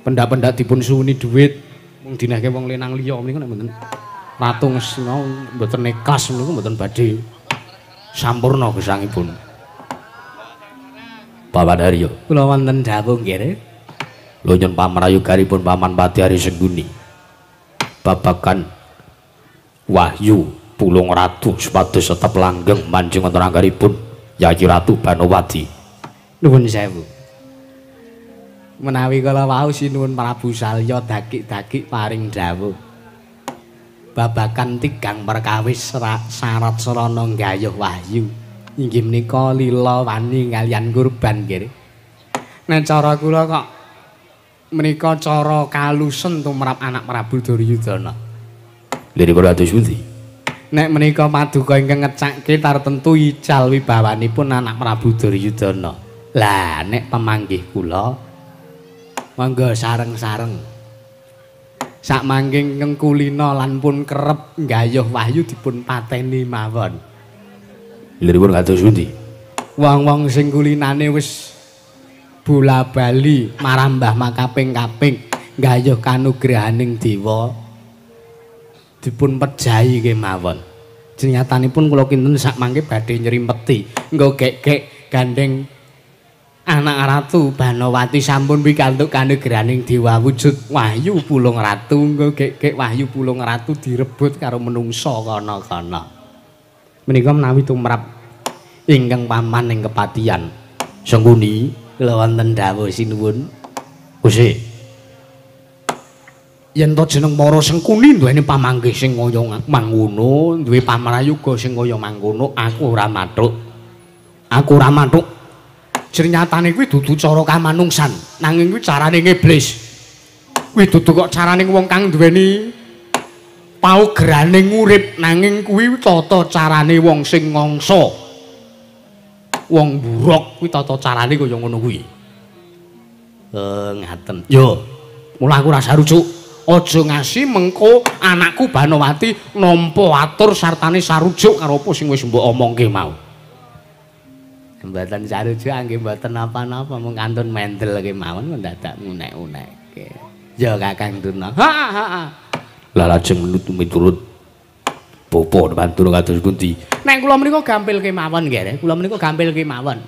Pendak-pendak dipun suwuni dhuwit mung dinehke wong lanang liya menika nek mboten Ratu Ngastina mboten ikhlas menika mboten badhe sampurna gesangipun. Paman Haryo, kula wonten dawuh nggih. Lho nyun pamrayuganipun Paman Pati Hari Sengguni. Babagan wahyu Pulung Ratu supados tetep langgeng manjing wonten anggaripun Yayi Ratu Banowati. Nuwun sewu. Menawi kala wau sinuwun Prabu Salya dakik-dakik paring dawuh babagan tigang perkawis syarat sarana nggayuh wahyu inggih menika lila wani kaliyan kurban nggih. Nek cara kula kok menika cara kalusen tumrap anak Prabu Duryudana. Liripun kados pundi? Nek menika paduka ingkang ngecakke tartentu ical wibawanipun anak Prabu Duryudana. Lah nek pemanggih kula monggo sareng-sareng. Sak mangke ingkang kulina lan pun kerep nggayuh wahyu dipun pateni mawon. Liripun kados pundi? Wong-wong sing kulinane wis bola-bali marambah makaping-kaping nggayuh kanugrahaning dewa dipun pejahi kemawon. Jenyatanipun kula kinten sak mangke badhe nyrimpeti nggo gek-gek gandeng anak Ratu Banowati sampun pikantuk kanugrahaning dewa wujud wahyu Pulung Ratu nggo gek-gek wahyu Pulung Ratu direbut karo menungsa kana-kana. Menika menawi tumrap ingkang paman ing kepatihan Sengkuni kula wonten dawuh sinuwun. Gusti, yen to jeneng para Sengkuni duweni pamanggih sing kaya mangono, duwe pamrayuga sing kaya mangkono, aku ora mathuk. Aku ora mathuk. Jernyatane kuwi dudu cara kamanungsan, nanging kuwi carane ngeblis. Kuwi dudu kok carane wong kang duweni paugerane urip, nanging kuwi tata carane wong sing ngangsa. Wong buruk kuwi tata carane kaya ngono kuwi. Ngaten. Yo, mula aku ora sarujuk. Aja ngasi mengko anakku Banowati nampa atur sartane sarujuk karo apa sing wis mbok omongke mau. Mboten sarujuk nggih mboten napa-napa mung kantun mendel kemawon mendadak ngunek-unekke. Ya Kakang Durna. Ha ha ha. Lah lajeng miturut bapa Pandura kados pundi? Nek kula menika gampil kemawon nggih, kula menika gampil kemawon.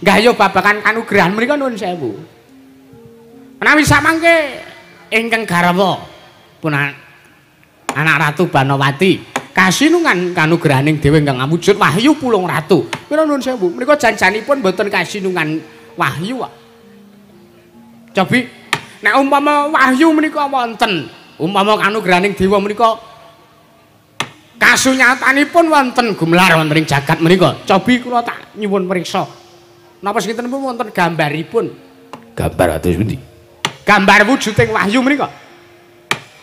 Nggayuh babagan kanugrahan menika nuwun sewu. Menawi samangke ingkang garwa pun anak Ratu Banowati kasinungan kanugrahaning dewa ingkang awujud wahyu Pulung Ratu. Mila nuwun sewu, menika janjanipun mboten kasinungan wahyu kok. Cobi nek umpama wahyu menika wonten, umpama kanugrahaning dewa menika kasunyatanipun wonten gumelar wonten ing jagat menika. Cobi kula tak nyuwun priksa. Napa sinten pun wonten gambaripun? Gambar atus pundi? Gambar wujuding wahyu menika.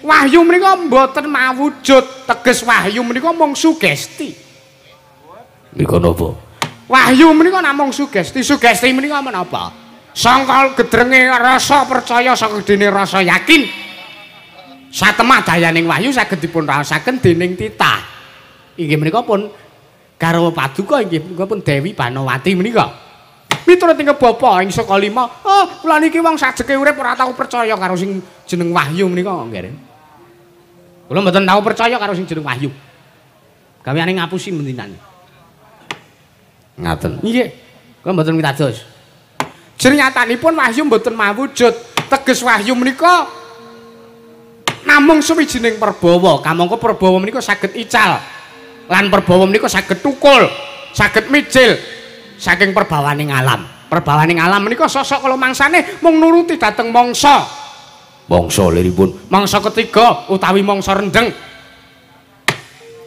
Wahyu menika mboten mawujud, teges wahyu menika mung sugesti. Menika napa? Wahyu menika namung sugesti. Sugesti menika menapa? Sangka gedrenge rasa percaya, sangka gedene rasa yakin. Satemah dayaning wahyu saged dipun raosaken dening titah. Inggih menika pun garwa paduka inggih menika pun Dewi Banowati menika. Miturut ing bapa ing saka lima, oh kula niki wong sajeke urip ora tau percaya karo sing jeneng wahyu menika nggih. Kula mboten tau percaya karo sing jeneng wahyu. Gaweane ngapusi mendinan. Ngaten. Nggih. Kula mboten pitados. Jernyatanipun wahyu mboten mawujud. Teges wahyu menika namung suwijining perbawa. Kamangka perbawa menika saged ical. Lan perbawa menika saged tukul, saged mijil saking perbawaning alam. Perbawaning alam menika sosok kala mangsane mung nuruti dhateng mangsa. Mangsa liripun mangsa ketiga utawi mangsa rendheng.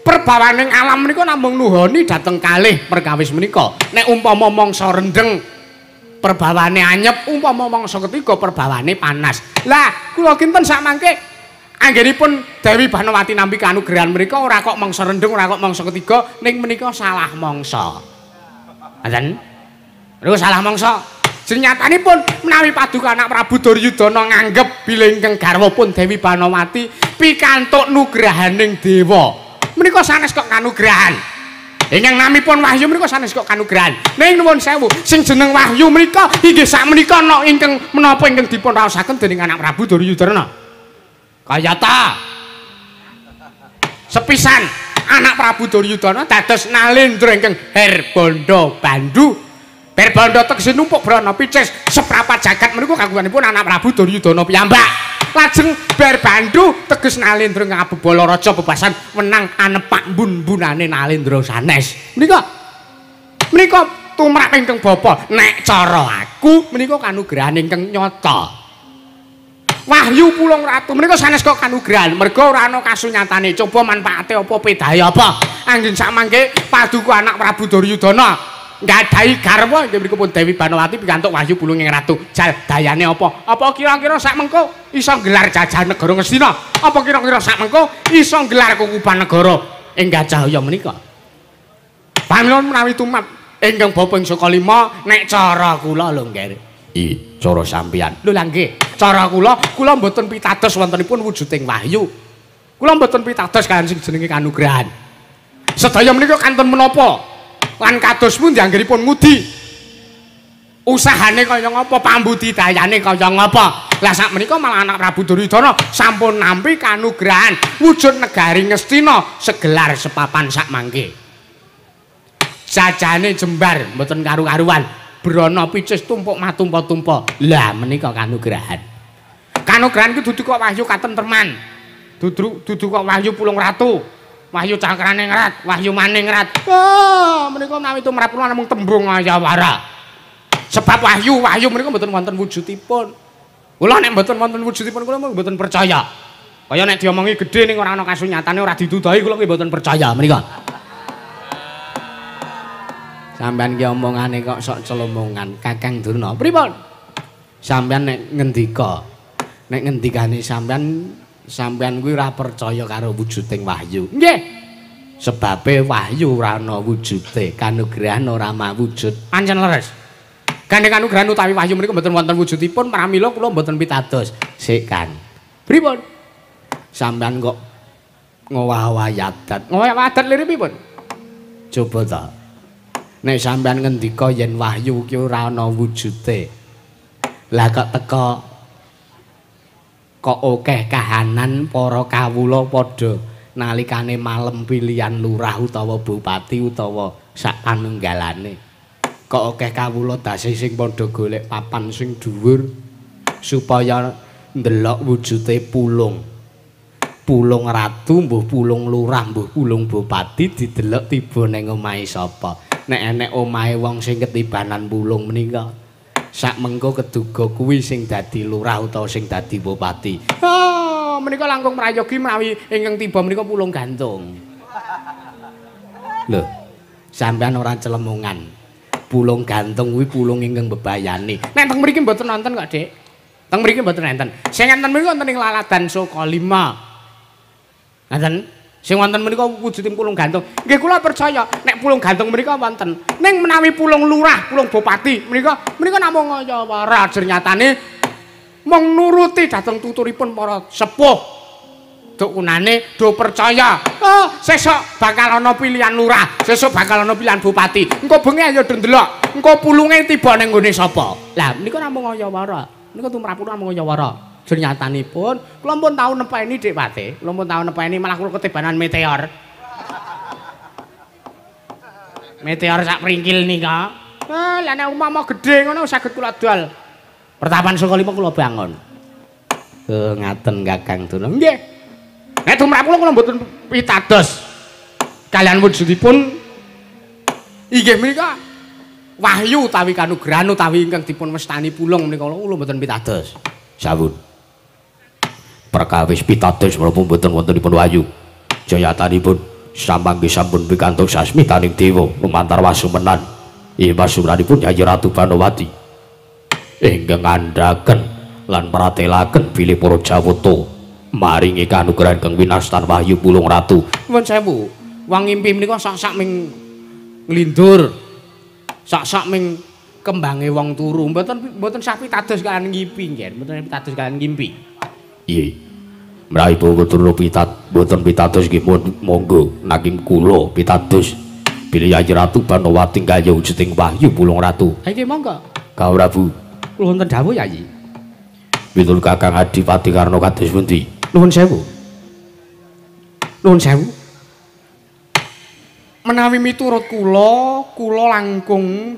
Perbawaning alam menika namung nuhoni dhateng kalih perkawis menika. Nek umpama mangsa rendheng perbawane anyep, umpama mangsa ketiga perbawane panas. Lah kula kinten sakmangke anggenipun Dewi Banowati nampi kanugrahan menika ora kok mangsa rendheng, ora kok mangsa ketiga, ning menika salah mangsa. Ngoten? Niku salah mangsa. Jenyatanipun menawi paduka anak Prabu Duryudana nganggep bilih ingkang garwa pun Dewi Banowati pikantuk nugrahaning dewa. Menika sanes kok kanugrahan. Ingkang namipun wahyu menika sanes kok kanugrahan. Ning nuwun sewu, sing jeneng wahyu menika inggih sakmenika ana ingkang menapa ingkang dipun raosaken dening anak Prabu Duryudana. Kayata sepisan anak Prabu Duryudana dados nalendra ingkang Herbanda Bandu. Herbanda tegese numpuk brana picis seprapat jagat menika kagunganipun anak Prabu Duryudana piyambak. Lajeng Berbandu teges nalendra ngabebala raja bebasan wenang anepak mbun-mbunane nalendra sanes. Menika menika tumrap ingkang bapa. Nek cara aku menika kanugrahan ingkang nyata. Wahyu Pulung Ratu menika sanes kok kanugrahan merga ora ana kasunyatane. Coba manfaate apa pedahe apa? Anggen sakmangke paduka anak Prabu Duryudana nggadahi garwa inggih mriku pun Dewi Banowati pikantuk wahyu Pulunging Ratu. Jal dayane apa? Apa kira-kira sak mengko iso nggelar jajahan negara Ngastina? Apa kira-kira sak mengko iso nggelar kukuban negara ing Gajahaya menika? Pamila menawi tumrap ingkang bapa ing saka lima nek cara kula lho nggih. I cara sampeyan. Lho lha nggih, cara kula kula mboten pitados wontenipun wujuding wahyu. Kula mboten pitados kaliyan sing jenenge kanugrahan. Sedaya menika kantun menapa? Lan kados pundi anggenipun ngudi? Usahane kaya ngapa, pambudidayane kaya ngapa? Lah sak menika malah anak Prabu Duryudana sampun nampi kanugrahan wujud negari Ngastina segelar sepapan sak mangke. Jajane jembar mboten karu-karuan, brana picis tumpuk matumpa-tumpa. Lah menika kanugrahan. Kanugrahan ku dudu kok wahyu katentreman. Dudu kok wahyu Pulung Ratu. Wahyu Cakraningrat, Wahyu Maningrat. Oh, menika menawi tumrap kula namung tembung ayawara. Sebab wahyu menika mboten wonten wujudipun. Kula nek mboten wonten wujudipun kula mboten percaya. Kaya nek diomongi gedhe ning ora ana kasunyatane ora dituduhi kula nggih mboten percaya menika. Sampeyan ki omongane kok sok celomongan, Kakang Durna. Pripun? Sampeyan nek ngendika, nek ngendikane sampeyan sampeyan kuwi ora percaya karo wujuding wahyu. Nggih. Sebabe wahyu ora ana wujude, kanugrahan ora mawujud. Pancen leres. Gandeng kanugrahan utawi wahyu menika mboten wonten wujudipun, pramila kula mboten pitados. Sik kan. Pripun? Sampeyan kok ngowah-owah adat. Ngowah adat lire pripun? Coba ta. Nek sampeyan ngendika yen wahyu ki ora ana wujude. Lah kok teka kok akeh kahanan para kawula padha nalikane malem pilihan lurah utawa bupati utawa sak panunggalane. Kok akeh kawula dase sing padha golek papan sing dhuwur supaya ndelok wujude pulung. Pulung ratu, mbuh pulung lurah, mbuh pulung bupati didelok tiba ning omahe sapa. Nek enek omahe wong sing ketibanan pulung menika sak mengko keduga kuwi sing dadi lurah utawa sing dadi bupati. Oh, menika langkung prayogi menawi ingkang tiba menika pulung gantung. Lho, sampean ora celemongan. Pulung gantung kuwi pulung ingkang bebayani. Nek teng mriki mboten nonton kok, Dik. Teng mriki mboten enten. Sing enten mriki wonten ing Laladan Sukalima. Ngoten. Sing wonten menika wujuding pulung gantung. Nggih kula percaya nek pulung gantung menika wonten. Ning menawi pulung lurah, pulung bupati menika menika namung ngayawara jernyatane mung nuruti dhateng tuturipun para sepuh. Duk kunane do percaya. Oh, sesuk bakal ana pilihan lurah, sesuk bakal ana pilihan bupati. Engko bengi ayo do ndelok, engko pulunge tiba ning nggone sapa. Lah menika namung ngayawara. Menika tumrap kula namung ngayawara. Jernyatanipun kula pun tau nepeni Dik Pate, kula pun tau nepeni malah kula ketibanan meteor. Meteor sak pringkil nika. Lah nek umpama gedhe ngono saged kula dol. Pertapan saka 5 kula bangun. Ngaten Kakang Durna. Nggih. Nek tumrap kula kula mboten pitados. Kalian wujudipun inggih menika wahyu utawi kanugrahan utawi ingkang dipun wastani pulung menika kula mboten pitados. Sampun. Perkawis pitados menapa mboten wontenipun wahyu. Jayatanipun samangke sampun pikantuk sasmitaning dewa lumantar wasumenan. Ing wasumenanipun Yayi Ratu Banowati ingkang ngandhaken lan pratelaken bilih para Jawata maringi kanugrahan kang winastan wahyu pulung ratu. Nuwun sewu, wong ngimpi menika sak-sak ming nglindur, sak-sak ming kembange wong turu. Mboten sah pitados kalian ngimpi nggih, mboten pitados kalian ngimpi. Nggih. Menawi Bapak pitat mboten pitados nggih monggo nanging kula pitados bilih Yayi Ratu Banowati nggayuh wujuding wahyu pulung ratu. Ha nggih monggo. Kang Prabu, kula wonten dawuh Yayi. Miturut Kakang Adipati Karna kados pundi? Nuwun sewu. Nuwun sewu. Menawi miturut kula, kula langkung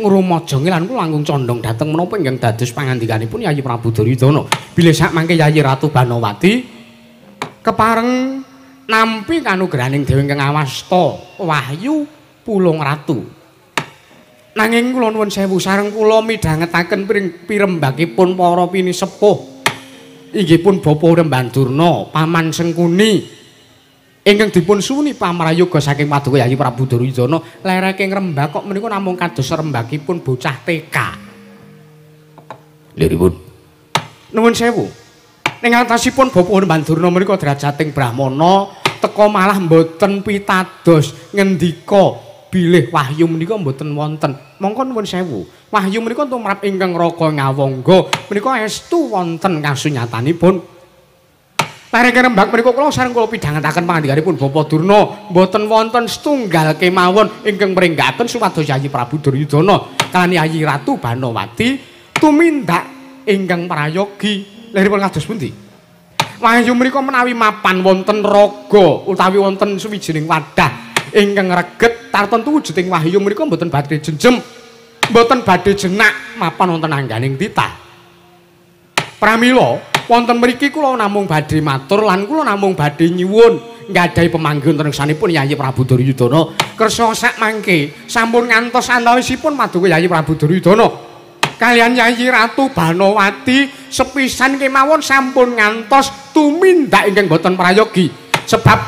ngrumajangi lan kula langkung condong dhateng menapa ingkang dados pangandikanipun Yayi Prabu Duryudana. Bilih sak mangke Yayi Ratu Banowati kepareng nampi kanugrahaning dewa ingkang awasta wahyu pulung ratu. Nanging kula nuwun sewu sareng kula midhangetaken pirembakipun para pinisepuh inggih pun Bapak Rembandurna, Paman Sengkuni ingkang dipun suwuni pamrayoga saking paduka Yayi Prabu Duryudana, lereke ngrembak kok menika namung kados rembakipun bocah TK. Liripun nuwun sewu. Ing atasipun Bapak Rembandurna menika derajating brahmana teka malah mboten pitados ngendika bilih wahyu menika mboten wonten. Mongko nuwun sewu. Wahyu menika tumrap ingkang raga ngawangga menika estu wonten kasunyatanipun. Lereke rembak menika kula sareng kula pidhangetaken pangandikanipun Bapak Durna mboten wonten setunggal kemawon ingkang mringgaken supados Yayi Prabu Duryudana kaliyan Yayi Ratu Banowati tumindak ingkang prayogi. Liripun kados pundi? Wahyu menika menawi mapan wonten raga utawi wonten suwijining wadah ingkang reget tartentu wujuding wahyu menika mboten badhe jenjem, mboten badhe jenak mapan wonten angganing titah. Pramila wonten mriki kula namung badhe matur lan kula namung badhe nyuwun nggadahi pemanggih wonten ngarsanipun Yayi Prabu Duryudana kersa sak mangke sampun ngantos antawisipun paduka Yayi Prabu Duryudana kaliyan Yayi Ratu Banowati sepisan kemawon sampun ngantos tumindak ingkang boten prayogi. Sebab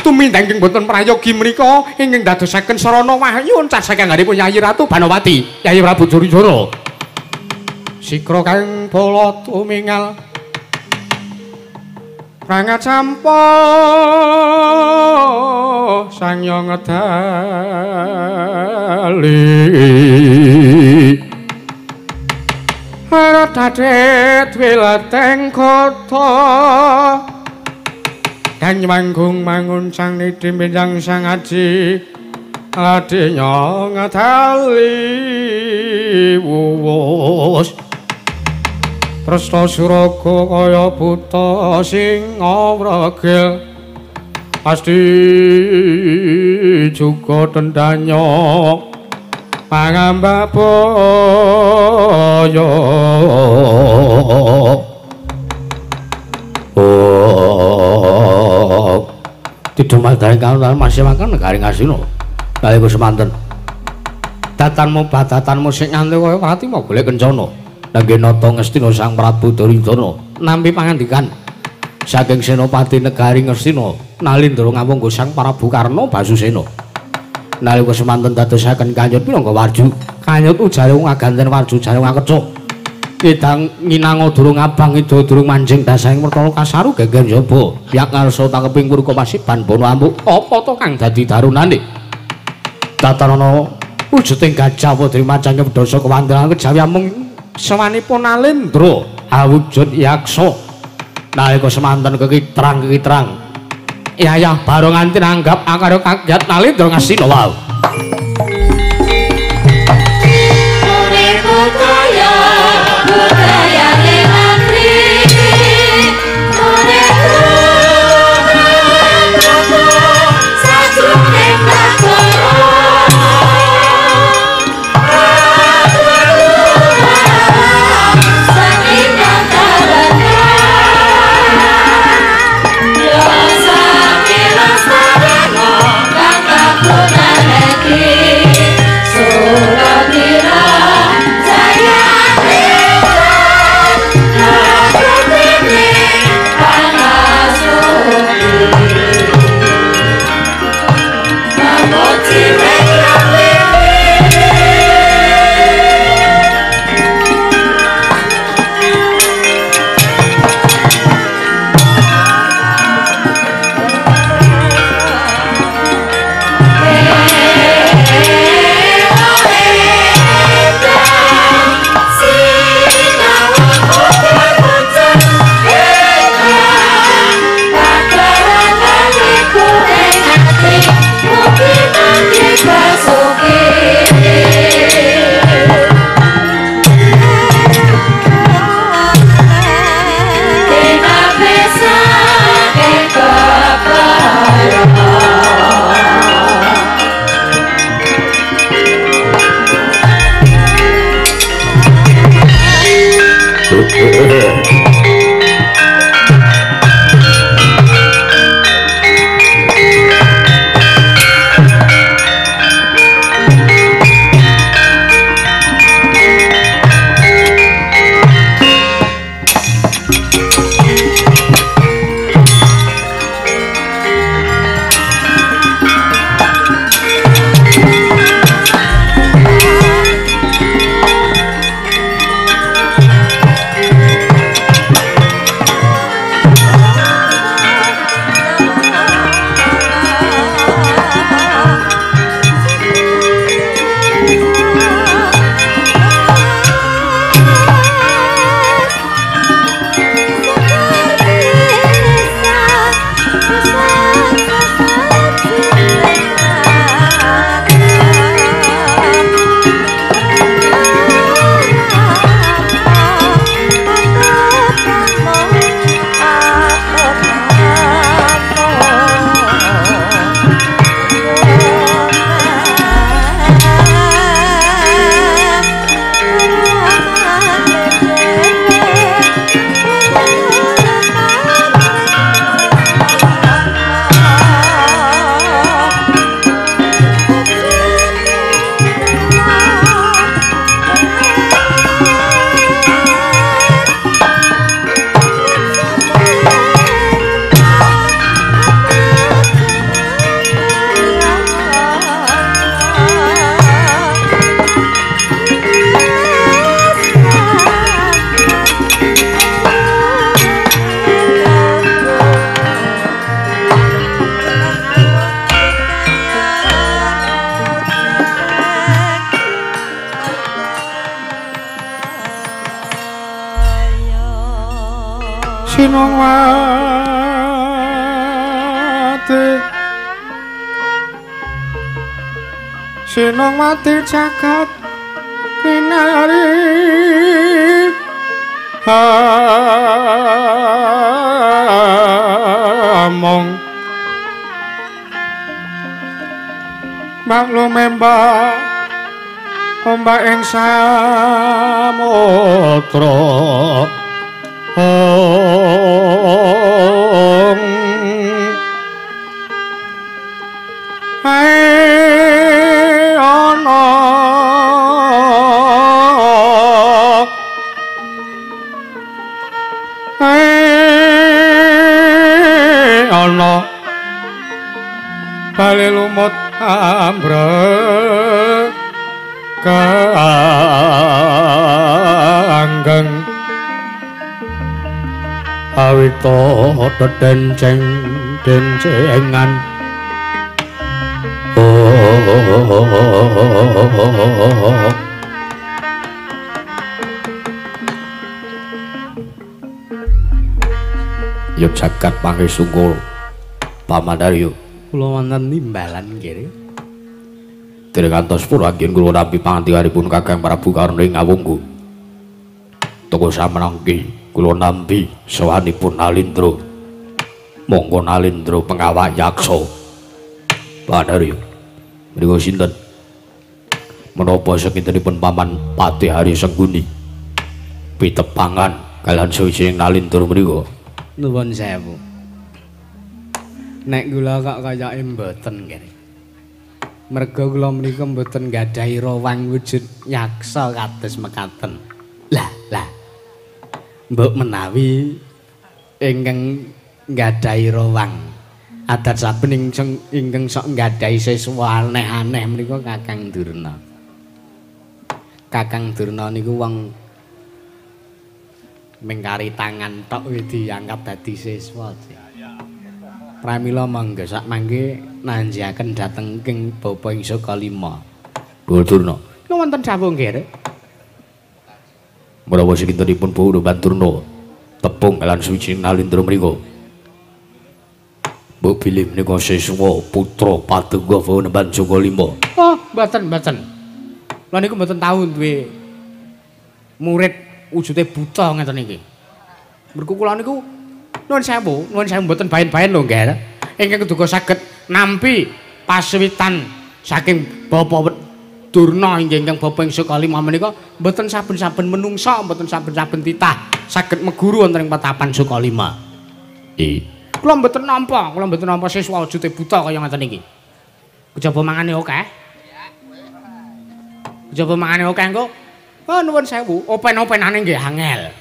tumindak ingkang boten prayogi menika ingkang dadosaken sarana wahyu encas saking anggenipun Yayi Ratu Banowati, Yayi Prabu Duryudana. Sikra kang bala tumingal prangat sampa sang yang ngedali Radadit wileteng kota dan manggung manguncang niti benjang sang aji ladinya ngedali wuwus Tresna suraga kaya buta sing ngwregil pasti juga tendanya pangambak boyo. Oh, didumadharing kanutan masih makan negari Ngastina. Nalika semanten datanmu badatanmu sing nganti kaya Pratima golek kencana. Nangge nata Ngastina Sang Prabu Duryudana nampi pangandikan saking Senopati Negari Ngastina Nalindra ngawangga Sang Prabu Karna Basusena. Nalika semanten dadosaken kanyut minangka warju. Kanyut ujare wong aganten warju jare wong akeca. Idang nginanga durung abang ida durung manjing dasaing mertala kasaru geger njaba. Piyak ngarsa tangkeping purka pasiban bono amuk apa to kang dadi darunane. Tatanana wujuding gajah padri macange wedhasa kewandalan kejawi amung sewanipun Nalendra awujud yaksa. Nalika semanten kekitrang-kekitrang yayah baro nganti nanggap akarya kagiat Nalendra Ngastina wau. Sajroning negara. Sinongmati jagat kinari among maklum mbak ombak ing samudra ae ana ae ana bali lumut ambrek kanggeng awita dedenceng dencengan. Yo jagat pangesungkul Paman Aryo. Kula wonten nimbalan nggih. Dereng kantos pura anggen kula nampi pangandikanipun Kakang Prabu Karna ing Awunggu. Toko samangke kula nampi sowanipun Nalindra. Monggo Nalindra pengawak yaksa. Paman Aryo. Mriku sinten? Menapa sakintenipun Paman Patih Hari Sengguni pitepangan kalian suwijining Nalindra mriku? Nuwun sewu. Nek kula kok kayake mboten nggih. Merga kula menika mboten nggadahi rawang wujud yaksa kados mekaten. Lah, lah. Mbok menawi ingkang nggadahi rawang adat saben ingkang sok nggadahi siswa aneh-aneh menika Kakang Durna. Kakang Durna niku wong mengkari tangan tok wis diangkat dadi siswa. Pramila monggo sak mangke nanjiaken dhateng ing Bapa ing Sukalima. Bu Durna. Wonten dawuh nggih. Menawa sakintenipun Bu Durna tepung lan suci Nalindra mriku. Mbok bilih menika siswa putra Paduka Panembahan Sukalima. Oh, mboten, mboten. Lha niku mboten tau duwe murid wujude buta ngeten iki. Mergo kula niku nuwun sewu mboten baen-baen lho nggih. Ingkang keduga saged nampi paswitan saking Bapak Durna ingkang Bapa ing Sukalima menika mboten saben-saben menungsa, mboten saben-saben titah saged meguru wonten ing petapan Sukalima. Nggih. Kula mboten nampa, kula mboten nampa siswa wujude buta kaya ngeten iki. Kejaba mangane akeh. Kejaba mangane akeh engko. Oh nuwun sewu, open-openane nggih angel.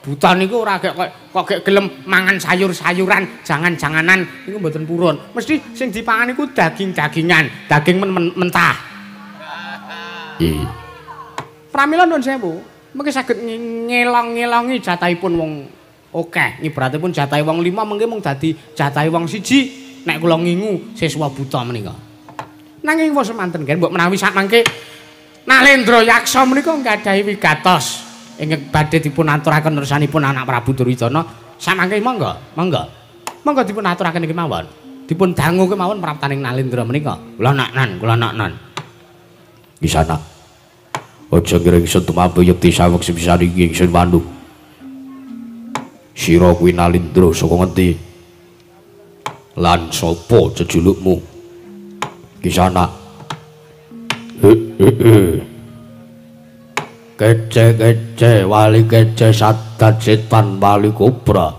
Buta niku ora gek kok gek gelem mangan sayur-sayuran, jangan-janganan niku mboten purun. Mesti sing dipangan niku daging-dagingan, daging mentah. Nggih. Pramila nuwun sewu, mengke saged ngelong-ngelongi jatahipun wong akeh. Ibaratipun jatahe wong 5 mengke mung dadi jatahe wong 1 nek kula ngingu siswa buta menika. Nanging wis semanten nggih mbok menawi sak mangke Nalendra Yaksa menika nggadahi wigatos ingkang badhe dipun aturaken nersanipun anak Prabu Duryudana. Samangke monggo, monggo. Monggo dipun aturaken iki mawon. Dipun dangu kemawon praptaning Nalendra menika. Kula naknan, kula naknan. Kisana. Aja ngira ingsun tumampu yekti saweg sepisan iki ingsun mandu. Sira kuwi Nalindra saka ngendi? Lan sapa jejulukmu? Kisana. Kece-kece wali kece sadat setan wali kobra.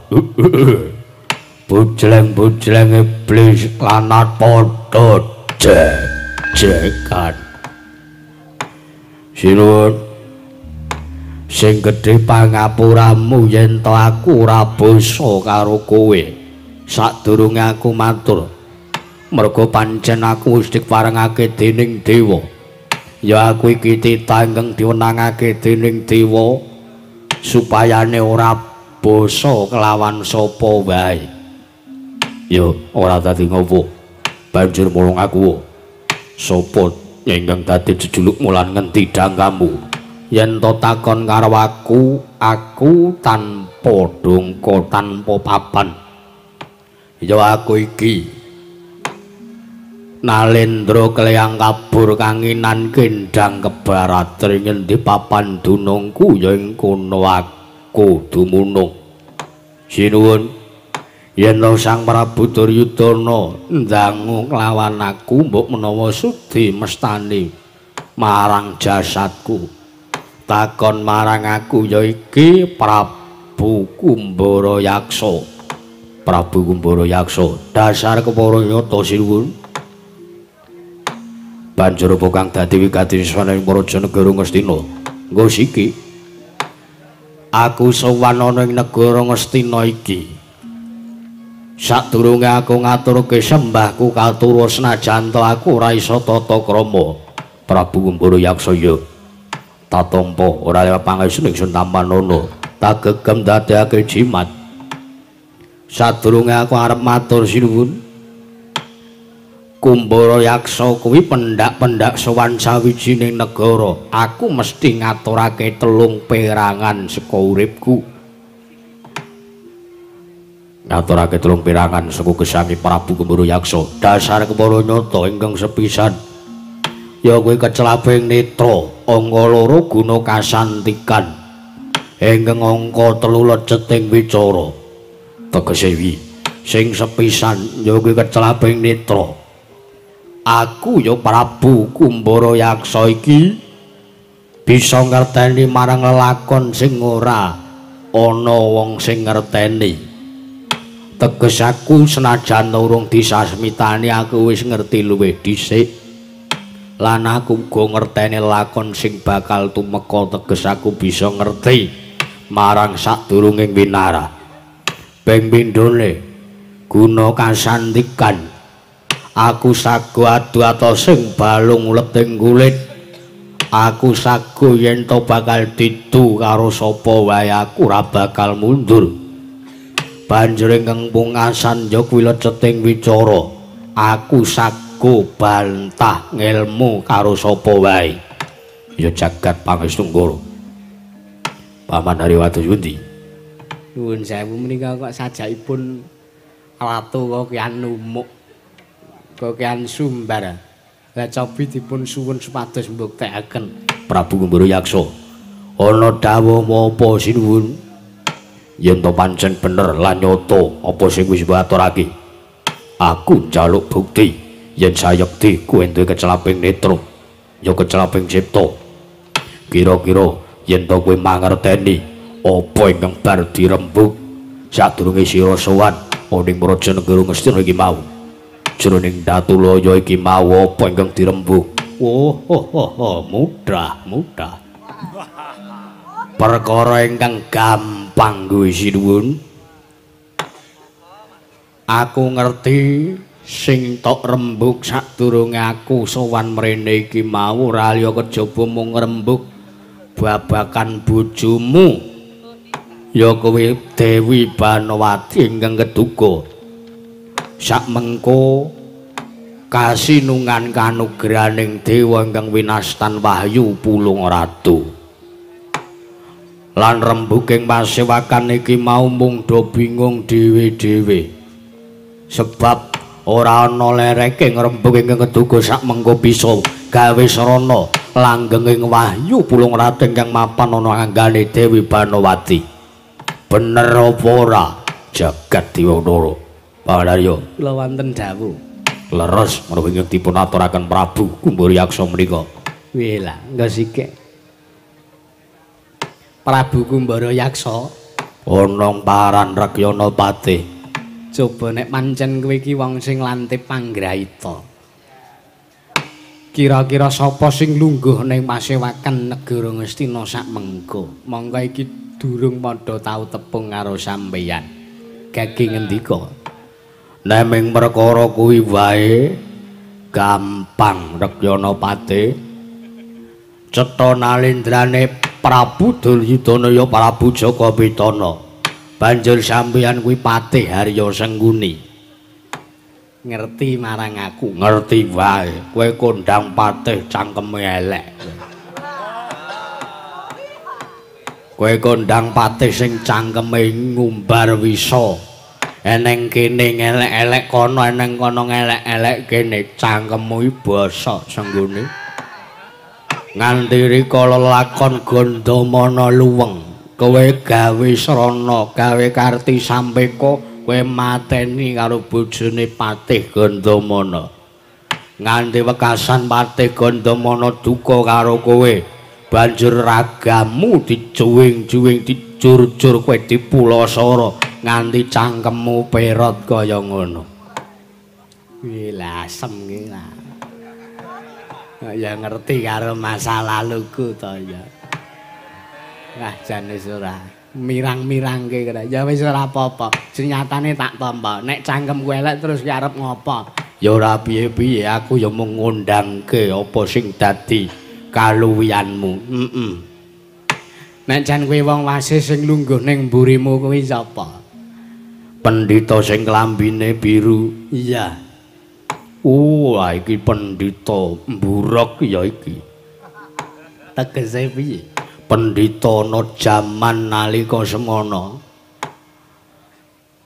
Bujleng-bujleng iblis lanat padha jejekan. Sinuwun sing gedhe pangapuramu yen to aku ora basa karo kowe. Sadurunge aku matur, merga pancen aku wis diparengake dening dewa. Ya aku iki titah ingkang diwenangake dening dewa supayane ora basa kelawan sapa wae. Ya ora dadi ngopo. Banjur mulung aku sapa ingkang dadi jejulukmu lan ngendi dangkamu? Yen to takon karo aku, aku tanpa dongko tanpa papan. Ya aku iki Nalendra kleyang kabur kanginan kendang kebarat ngendi papan dunungku ya ing kono aku dumunung. Sinuwun yen Sang Prabu Duryudana ndangu nglawan aku mbok menawa sudi mestani marang jasadku. Takon marang aku ya iki Prabu Kumbara Yaksa. Prabu Kumbara Yaksa dasar kepara nyata sinuwun. Banjur apa kang dadi wigati swana ing Praja Negara Ngastina? Nggo siki. Aku sowan ana ing negara Ngastina iki. Sadurunge aku ngaturke sembahku katura senajan ta aku ora iso tata krama. Prabu Kumbara Yaksa ya tatampa ora lewat pangestu ingsun tampanana. Tak gegem dadekake jimat. Sadurunge aku arep matur sinuwun. Kumbara Yaksa kuwi pendak-pendak sowan sawijining negara. Aku mesti ngaturake 3 perangan saka uripku. Ngaturake 3 perangan saka gesange Prabu Kumbara Yaksa. Dasar kepara nyata ingkang sepisan ya kuwi kecelaping netra, angka 2 guna kasantikan, ingkang angka 3 leceting wicara. Tegese wi sing sepisan ya kuwi kecelaping netra. Aku ya Prabu Kumbara Yaksa iki bisa ngerteni marang lelakon sing ora ana wong sing ngerteni. Teges aku senajan urung disasmitani aku wis ngerti luwih dhisik. Lan aku uga ngerteni lakon sing bakal tumeka, teges aku bisa ngerti marang sadurunging winarah. Ping pindhone guna kasantikan. Aku sago adu atosing balung uleting kulit. Aku sago yen to bakal didu karo sapa wae aku ora bakal mundur. Banjur ingkang pungkasan ya kuwi leceting wicara. Aku sago bantah ngelmu karo sapa wae. Ya jagat pangestu Nggara. Paman Hariwatu pundi? Nuwun sewu menika kok sajakipun ratu kok kian numuk. Kokean sumbar. Lah cobi dipun suwun supados mbuktekaken. Prabu Kumbara Yaksa, ana dawuh apa sinuwun? Yen to pancen bener lan nyata apa sing wis mbok aturake. Aku njaluk bukti yen sayekti kowe duwe kecelaping netra, ya kecelaping cipta. Kira-kira yen to kowe mangerteni apa ingkang bar dirembug sadurunge sira sowan ana ing Praja Negara Ngastina iki mau. Jroning Datulaya iki mau apa ingkang dirembug? Oh, mudah, mudah. Perkara ingkang gampang kuwi sinuwun. Aku ngerti sing tok rembug sadurunge aku sowan mrene iki mau ora liya kejaba mung ngrembug babakan bojomu. Ya kuwi Dewi Banowati ingkang keduga. Sakmengko kasinungan kanugrahaning dewa ingkang winastan wahyu Pulung Ratu. Lan rembuking pasewakan iki mau mung do bingung dhewe-dhewe. Sebab ora ana lereke ngrembug ingkang keduga sakmengko bisa gawe sarana langgenging wahyu Pulung Ratu ingkang mapan ana anggane Dewi Banowati. Bener apa ora? Jagat Dewa Nara. Pak Daryo, kula wonten dawuh. Leres menawi ingkang dipun aturaken Prabu Kumbara Yaksa menika. Wih lah, engko sikik. Prabu Kumbara Yaksa ana paran Rekyana Patih. Coba nek pancen kowe iki wong sing lantip panggraita. Kira-kira sapa sing lungguh ning pasewakan negara Ngastina sak mengko? Mongko iki durung padha tau tepung karo sampeyan. Gage ngendika? Neming perkara kuwi wae gampang Rekyana Patih. Cetha nalendrane Prabu Duryudana ya Prabu Jaka Pitana. Banjur sampeyan kuwi Patih Harya Sengkuni. Ngerti marang aku? Ngerti wae. Kowe kondang patih cangkeme elek. Kowe kondang patih sing cangkeme ngumbar wisa. Eneng kene ngelek-elek kono, eneng kono ngelek-elek kene, cangkemmu iki bosok senggone. Nganti rikala lakon Gandamana luweng, kowe gawe srana, gawe karti sampeka, kowe mateni karo bojone Patih Gandamana. Nganti wekasan Patih Gandamana duka karo kowe, banjur ragamu dijuwing-juwing, dicur-cur kowe dipulasara nganti cangkemmu perot kaya ngono. Kuwi lasem ki lah. Ya ngerti karo masa laluku to ya. Wah jan wis ora mirang-mirangke kira. Ya wis ora apa-apa. Senyatane tak tampa. Nek cangkemku elek terus ki arep ngopo? Ya ora piye-piye, aku ya mung ngundangke apa sing dadi kaluwihanmu. Heeh. Nek jan kowe wong wasis sing lungguh ning mburimu kuwi sapa? Pendhita sing klambine biru. Iya. Wah, iki pendhita mburok ya iki. Tegese piye? Pendhita ana jaman nalika semana.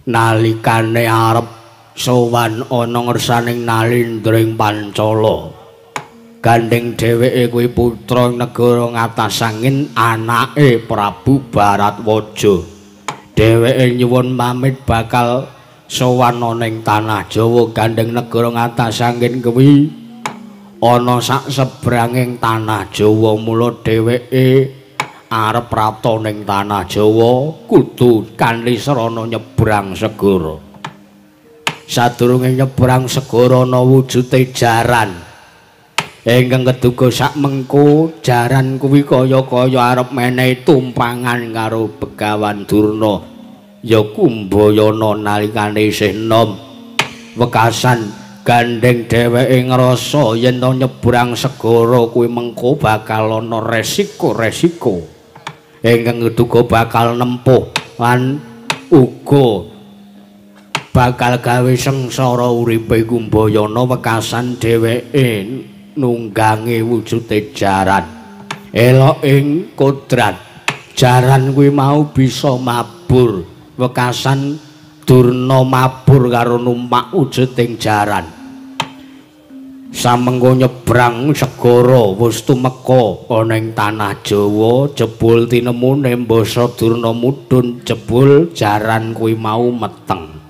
Nalikane arep sowan ana ngersaning Nalindring Pancala. Gandeng dheweke kuwi putra negara Ngatasangin, anake Prabu Baratwaja. Dheweke nyuwun pamit bakal sowan ana ing tanah Jawa. Gandeng negara Ngatasangin kuwi ana sak sebranging tanah Jawa, mula dheweke arep prapta ning tanah Jawa kudu kanthi srana nyebrang segara. Sadurunge nyebrang segara ana wujute jaran. Ingkang keduga sak mengko jaran kuwi kaya-kaya arep menehi tumpangan karo Begawan Durna ya Kumbayana nalikane isih enom. Wekasan gandeng dheweke ngrasa yen to nyebrang segara kuwi mengko bakal ana resiko-resiko ingkang keduga bakal nempuh lan uga bakal gawe sengsara uripe Kumbayana. Wekasan dheweke nunggangi wujude jaran. Elok ing kodrat jaran kuwi mau bisa mabur. Wekasan Durna mabur karo numpak wujuding jaran. Samengko nyebrang segara wis tumeka ana ing tanah Jawa, jebul tinemune mbasa Durna mudhun, jebul jaran kuwi mau meteng.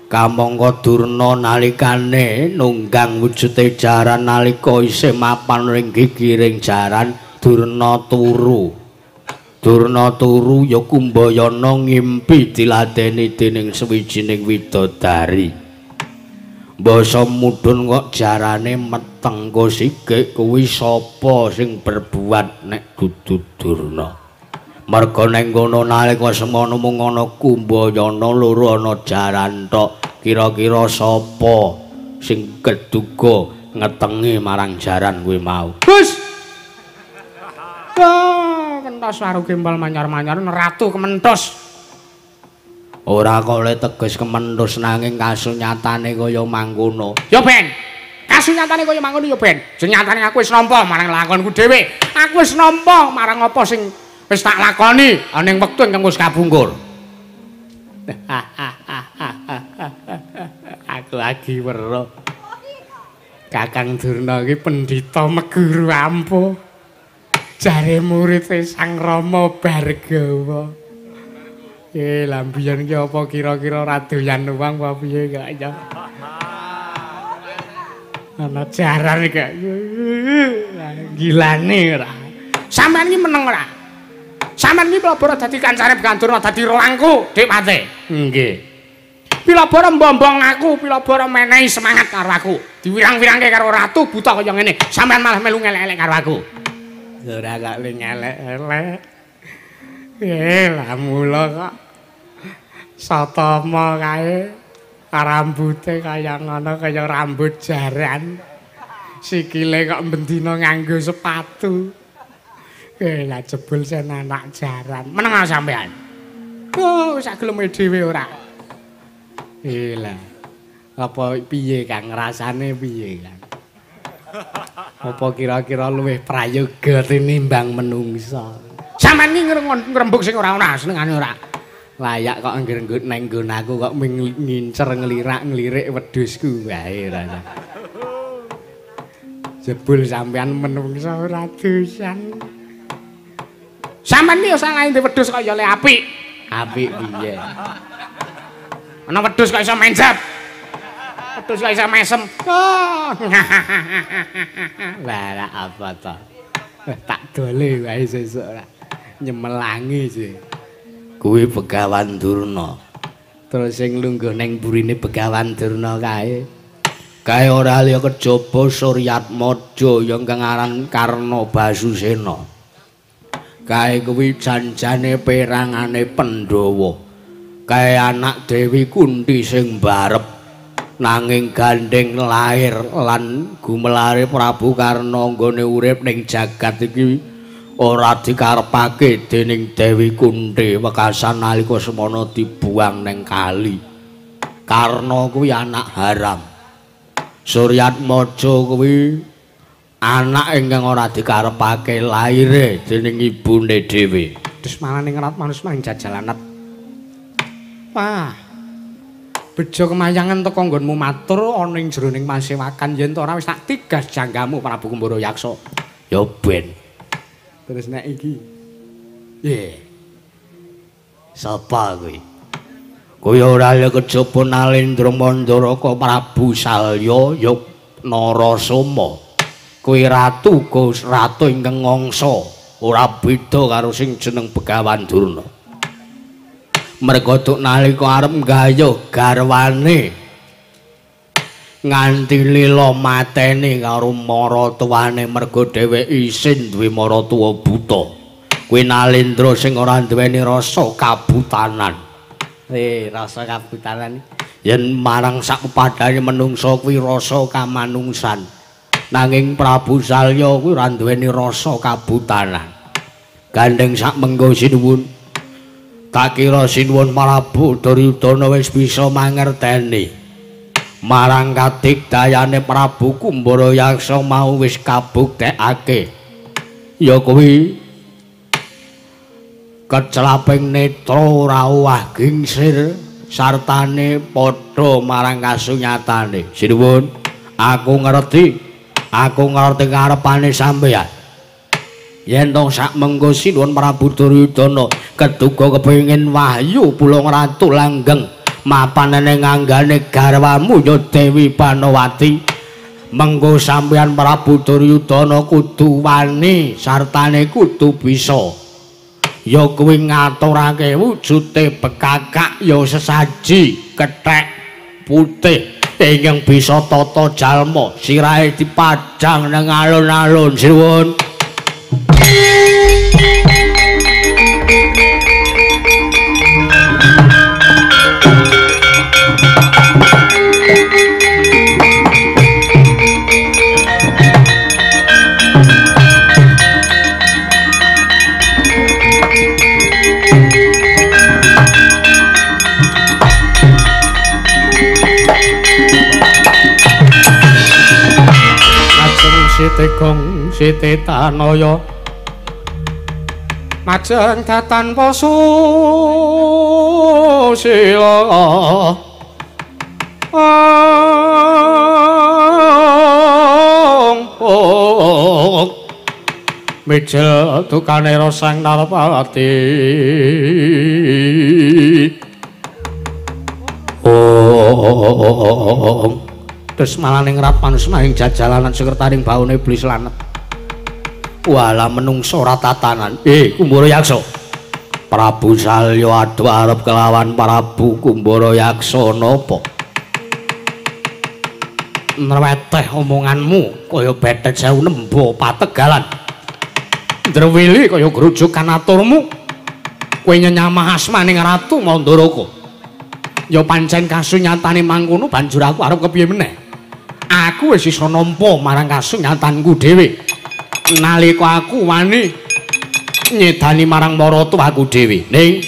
Kamangka Durna nalikane nunggang wujude jaran nalika isih mapan ing gigiring jaran, Durna turu. Durna turu ya Kumbayana ngimpi diladeni dening sawijining widodari. Mbasa mudhun kok jarane meteng kosigek kuwi sapa sing berbuat nek dudu Durna. Merga neng kono nalika semono mung ana Kumbayana loro ana jaran tok. Kira-kira sapa sing keduga ngetengi marang jaran kuwi mau? Hus. Wah, kentos waru gembal manyar-manyar ratu kementhus. Ora kok teges kementhus nanging kasunyatane kaya mangkono. Ya ben. Kasunyatane kaya mangkono ya ben. Senyatane aku wis nampa marang lakonku dhewe. Aku wis nampa marang apa sing wis tak lakoni ana ing wektu ingkang wis kapungkur. Aku lagi weruh Kakang Durna iki pendhita meguru ampuh. Jare murite Sang Rama Bargawa. Lah mbiyen ki apa kira-kira ora doyan wong apa piye kok ya. Ana jaran iki gilane ora. Sampeyan iki meneng ora? Sampeyan iki pilabara dadi kancane Begawan Durna dadi rolangku, Dik Pate. Nggih. Pilabara mbombong aku, pilabara menehi semangat karo aku. Diwirang-wirangke karo ratu buta kaya ngene. Sampeyan malah melu ngelek-elek karo aku. Ora kok ngelek-elek. Lah mula kok Satama kae rambute kaya ngono kaya rambut jaran. Sikile kok bendina nganggo sepatu. Lah jebul sen anak jaran. Meneng sampean. Oh, sak geleme dhewe ora. Lah. Apa piye Kang rasane piye Kang? Apa kira-kira luwih prayoga tinimbang menungsa? Sampeyan iki ngrembug sing ora-ora senengane ora. Layak kok angger neng nggon aku kok ngincer ngelirak-ngelirik wedhusku wae rasane. Jebul sampean menungso ora dosan. Sampean ki ya salah ndek wedhus kok ya le apik. Apik piye? Ana wedhus kok iso menjap. Wedhus kok iso mesem. Oh. Lah apa to? Tak dole wae sesuk ora nyemelangi sih. Kuwi Begawan Durna. Terus sing lungguh ning burine Begawan Durna kae. Kae ora liya kejaba Suryatmaja ya ingkang aran Karna Basusena. Kae kuwi janjane perangane Pandhawa. Kae anak Dewi Kunti sing barep nanging gandeng lair lan gumelare Prabu Karna nggone urip ning jagat iki ora dikarepake dening Dewi Kunti wekasan nalika semana dibuang ning kali. Karna kuwi anak haram. Suryatmaja kuwi anak ingkang ora dikarepake laire dening ibune dhewe. Terus malah ning rat manus maing jajalanet. Wah. Bejo kemayangan teko nggonmu matur ana ing jroning pasewakan yen to ora wis tak tigas janggamu Prabu Kumbara Yaksa. Ya ben. Terus nek iki. Ye. Sapa kuwi? Kuwi ora liya kejaba Nalendra Mandaraka Prabu Salya ya Narasoma. Kuwi ratu Gus ratu ingkang ngangsa, ora beda karo sing jeneng Begawan Durna. Merga duk nalika arep nggayuh garwane nganti lila mateni karo maratuwane merga dheweke isin duwe maratuwa buta. Kuwi Nalendra sing ora duweni rasa kabutanan. Rasa kabutanan yen marang sak pepadane menungsa kuwi rasa kamanungsan. Nanging Prabu Salya kuwi ora duweni rasa kabutanan. Gandeng sak mengko sinuwun. Tak kira sinuwun Prabu Duryudana wis bisa mangerteni. Marang kadigdayane Prabu Kumbara Yaksa mau wis kabuktekake. Ya kuwi kecelaping netra ora owah gingsir sartane padha marang kasunyatane. Sinuwun, aku ngerti. Aku ngerti karepane sampeyan. Yen to sak mengko sinuwun Prabu Duryudana keduga kepengin wahyu Pulung Ratu langgeng mapan ning anggane garwamu ya Dewi Panowati. Mengko sampeyan Prabu Duryudana kudu wani sartane kudu bisa. Ya kuwi ngaturake wujute bekakak ya sesaji kethek putih ingkang bisa tata jalma sirahe dipajang nang alun-alun. Sinuwun. Siti Gong Siti Tanaya majeng datan poso sila ong mijil dukane sang Narpati. Ong terus malah ning rat manusma ing jajalanan sekretaring baune iblis lanet. Walah menungso ora tatanan. Kumbara Yaksa. Prabu Salya adu arep kelawan Prabu Kumbara Yaksa napa? Nrweteh omonganmu kaya bethet sewu nembo pategalan. Ndrewili kaya grujukan aturmu. Kowe nyenyamah asmaning Ratu Mandaraka. Ya pancen kasunyatane mangkono banjur aku arep kepiye meneh? Aku wis iso nampa marang kasunyatanku dhewe. Nalika aku wani nyedani marang maratuwaku dhewe. Ning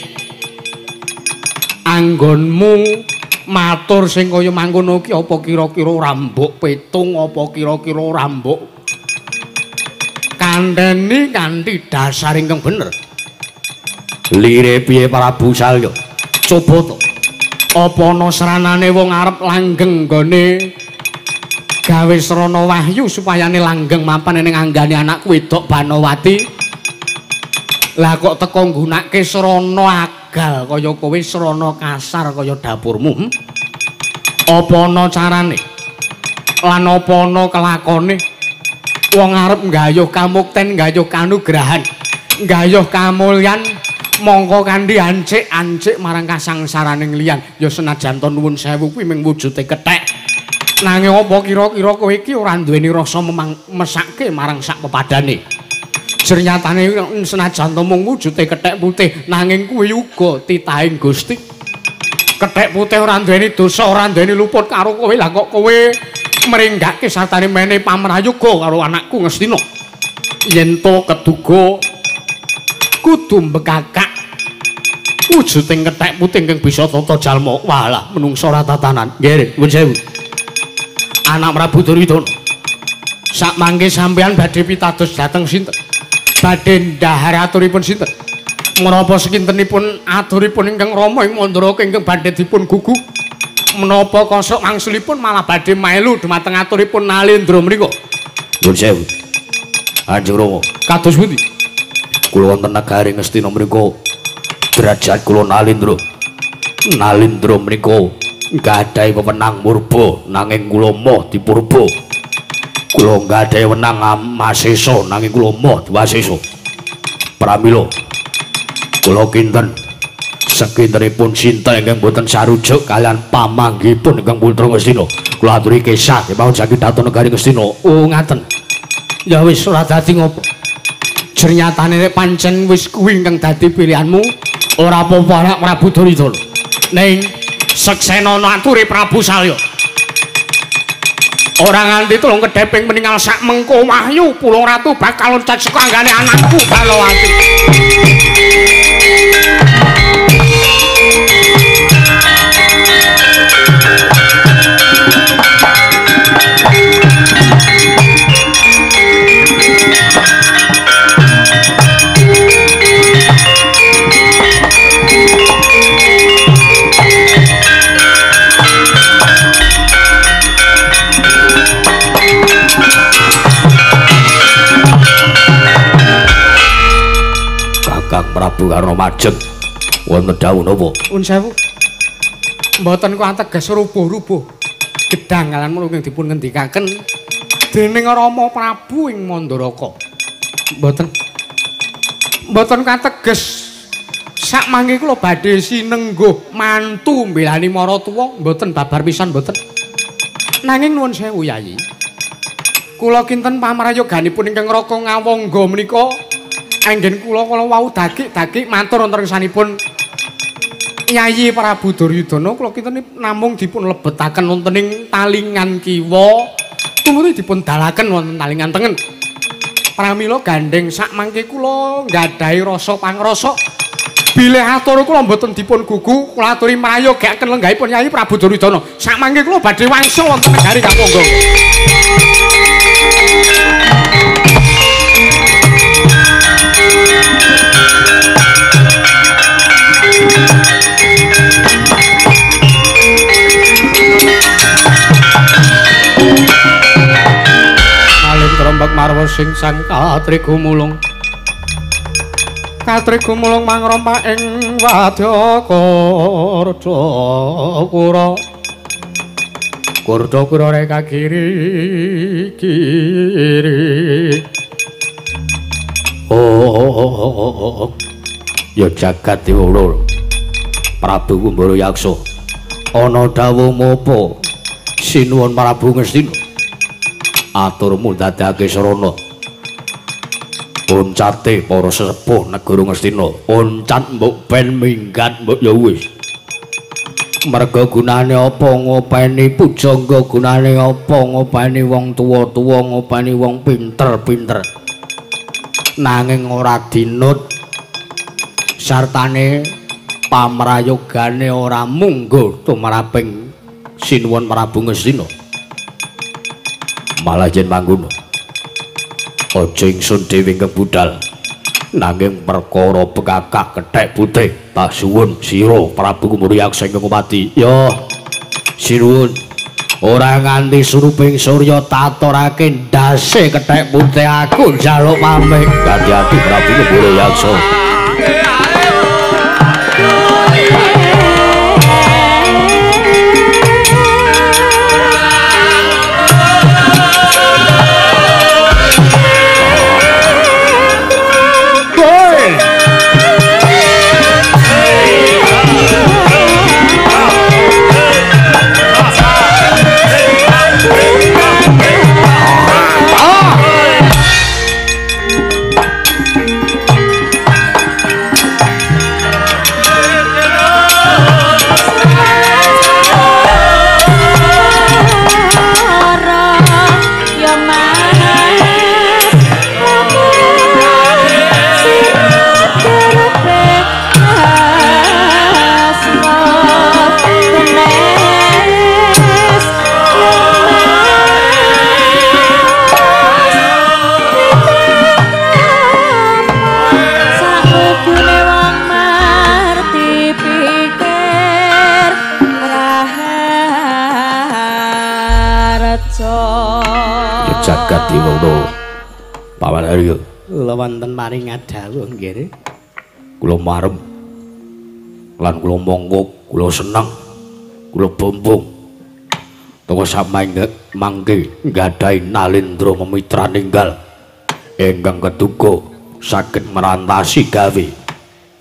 anggonmu matur sing kaya mangkono ki apa kira-kira ora mbok petung, apa kira-kira ora mbok kandhani kanthi dasar ingkang bener. Lire piye Prabu Salya? Coba to. Apa ana sranane wong arep langgeng nggone gawe srana wahyu supayane langgeng mapan ning anggane anakku wedok Banowati. Lah kok teko nggunake srana agal kaya kowe, srana kasar kaya dapurmu. Apa ana carane? Lan apa ana kelakone? Wong arep nggayuh kamukten, nggayuh kanugrahan, nggayuh kamulyan, mongko kanthi ancik-ancik marang kasangsaraning liyan. Ya senajan to nuwun sewu kuwi mung wujude kethek. Nanging apa kira-kira kowe iki ora duweni rasa mesake marang sak pepadane? Jernyatane senajan to mung wujude kethek putih, nanging kuwi uga titahing Gusti. Kethek putih ora duweni dosa, ora duweni luput karo kowe. Lah kok kowe mringgake sartane mene pamrayoga karo anakku Ngastina? Yen to keduga kudu mbekakak wujuding kethek putih ingkang bisa tata jalma. Walah, menungsa ora tatanan. Nggih, nuwun sewu. Anak Prabu Duryudana, sak mangke sampeyan badhe pitados dhateng sinten? Badhe ndhahar aturipun sinten? Menapa sekintenipun aturipun ingkang rama ing Mandaraka ingkang badhe dipun gugu? Menapa kosok wangsulipun malah badhe melu dumateng aturipun Nalendra menika? Nuwun sewu. Kanjeng Rama, kados pundi? Kula wonten negari Ngastina menika derajat kula Nalendra. Nalendra menika nggadahi wewenang murba nanging kula moh dipurba. Kula nggadahi wewenang masesa nanging kula moh diwasesa. Pramila kula kinten sekintenipun sinten ingkang boten sarujuk kalian pamanggihipun ingkang putra Ngastina. Kula aturi kesah kemawon saking dhateng negari Ngastina. Oh, ngaten. Ya wis ora dadi ngopo. Jernyatane nek pancen wis kuwi ingkang dadi pilihanmu, ora apa-apa anak Prabu Duryudana. Ning seksenono aturi Prabu Salya. Ora nganti tulung kedheping meninggal sak mengko wahyu Pulung Ratu bakal loncat saka anggane anakku Balowati. Kakang Prabu Karna Majeng, wonten dawuh napa? Nuwun sewu. Mboten kok ateges rubuh-rubuh gedang kalian menika ingkang dipun ngendikaken dening Rama Prabu ing Mandaraka. Mboten. Mboten kateges sak mangke kula badhe sinengguh mantu mbelani maratuwa, mboten babar pisan mboten. Nanging nuwun sewu Yayi. Kula kinten pamrayoganipun ingkang Raka Ngawangga menika anggen kula kala wau dagik-dagik matur wonten ngersanipun Yayi Prabu Duryudana, kula kinten namung dipun lebetaken wonten ing talingan kiwa, tumuli dipun dalaken wonten talingan tengen. Pramila gandheng sak mangke kula nggadahi rasa pangrasa bilih atur kula mboten dipun gugu, kula aturi mrayogakaken lenggahipun Yayi Prabu Duryudana. Sak mangke kula badhe wangsul wonten negari Kapangga. Trembek marwa sing sang katrigumulung, katrigumulung mangrompak ing wadya Kurdakura, Kurdakura reka kiri kiri. Oh, ya jagat dewa Prabu Kumbara Yaksa, ana dawuh apa? Sinuwun Prabu Ngastina, aturmu dadake sarana oncate para sesepuh negara Ngastina. Oncat mbok ben minggat mbok ya wis. Merga gunane apa ngopeni pujangga, gunane apa ngopeni wong tuwa-tuwa, ngopeni wong pinter-pinter, nanging ora dinut sartane pamrayogane ora mungguh tumraping Sinuwun Prabu Ngastina. Malah yen mangkono aja ingsun dhewe ingkang budal, Nanging perkara bekakak kethek putih tak suwun sira Prabu Kumurayaksa ingkang Ngupati. Ya sinuwun. Ora nganti suruping surya tatorake ndase kethek putih aku njaluk pamit. Ati-ati Prabu Kumurayaksa. Jagat dewa Paman Arya. Kula wonten paring dawuh nggih. Kula marem lan kula monggo, kula seneng, kula bombong. Toko samangke mangke nggadahi Nalendra memitra ninggal ingkang keduga saged merantasi gawe.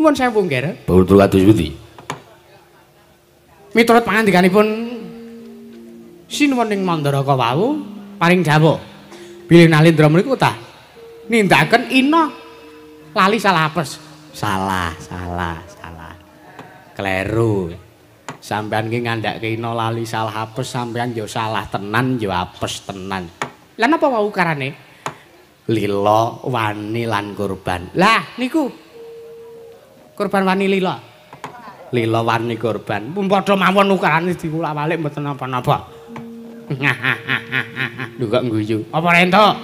Nuwun sewu nggih. Betul kados pundi? Miturut pangandikanipun sinuwun ing Mandaraka wau paring dawuh bilih Nalendra mriku tah nindakaken ina lali salah apes. Salah, salah, salah. Kleru. Sampeyan ki ngandhake ina lali salah apes, sampeyan ya salah tenan ya apes tenan. Lah napa wau ukarane? Lila, wani lan kurban. Lah niku kurban wani lila. Lila wani kurban. Pun padha mawon ukarane diwolak-walik mboten napa-napa. Lho kok ngguyu. Apa ora entuk?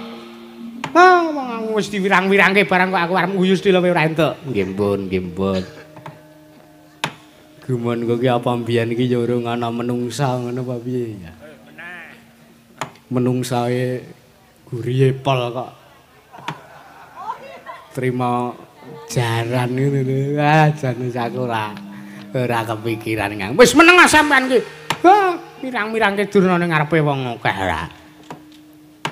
Ah, wong wis diwirang-wirangke barang kok aku arep ngguyu sedhela ora entuk. Nggih pun, nggih pun. Gumun kok ki apa mbiyen iki ya urung ana menungsa ngono apa piye ya? Menungsae gurihe pol kok. Trima jaran ngono lho. Ah, jan aku ora kepikiran ngang. Wis meneng sampean ki. Hah, mirang-mirangke durna ning ngarepe wong akeh ora.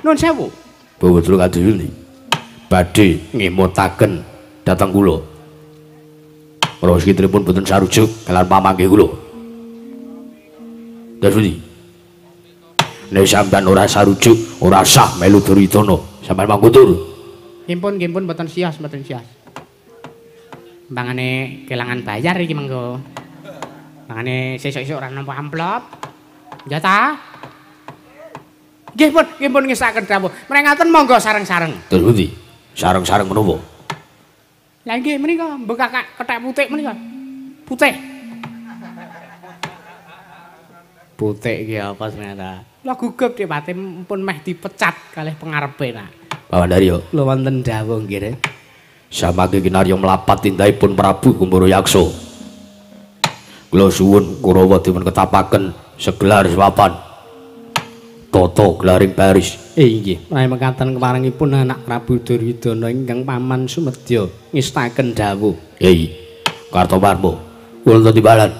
Nuwun sewu. Bawa kados badhe ngemutaken dhateng kula. Prawiskitipun boten sarujuk kalian pamanggih kula. Terus pundi? Nek sampean ora sarujuk, ora sah melu Duryudana. Sampean mangkutur. Nggih pun boten sios, boten sios. Mbangane kelangan bayar iki mengko. Mangane sesuk-esuk ora nampa amplop. Ya ta? Nggih pun ngesaken dawuh. Mrengaten monggo sareng-sareng. Terus pundi? Sareng-sareng menapa? Lah nggih menika mbekak kethek putih menika. Putih. Putih iki apa ternyata? Lah gugup Depate pun meh dipecat kalih pengarepe ta. Paman Daryo. Lho wonten dawuh nggih. Samangke kinarya mlapat tindahipun Prabu Kumurayaksa. Kula suwun Kurawa dipun ketapaken segelar sepapan. Tata gelaring baris. Inggih, menawi mekaten keparengipun anak Prabu Duryudana ingkang paman sumedya ngestaken dawuh. Kartomarma, kula timbalan.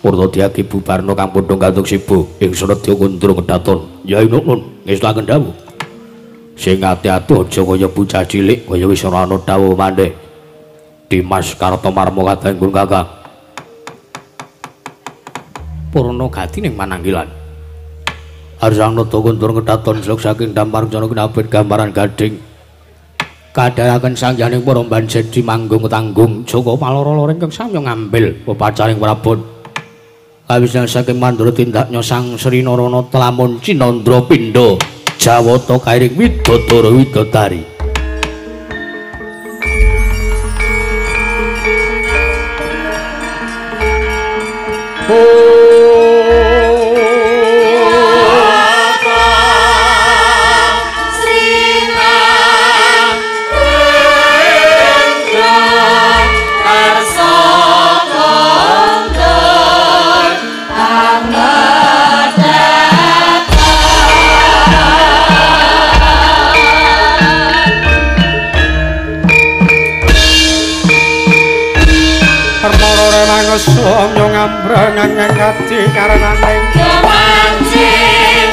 Purna diagi bubarna kang pundhung gantung sibu ing Senedya Kundra Kedaton. Ya nun ngestaken dawuh. Sing ati-ati aja kaya bocah cilik kaya wis ora ana dawuh maneh. Dimas Kartomarma kadanggun Kakang. Purna gati ning mananggilan. Arsang nata kuntur kedaton slok saking dampar jana kinabet gambaran gading. Kadharaken sangyaning para banjedi manggung tanggung Joko paloro-loro ingkang samya ngambil pepacaring prabon. Kawisnan saking mandura tindaknya Sang Sri Narana telamun Cinandra pindha Jawata kairing widodara widodari. Jambrang adi karenaning Kemancing.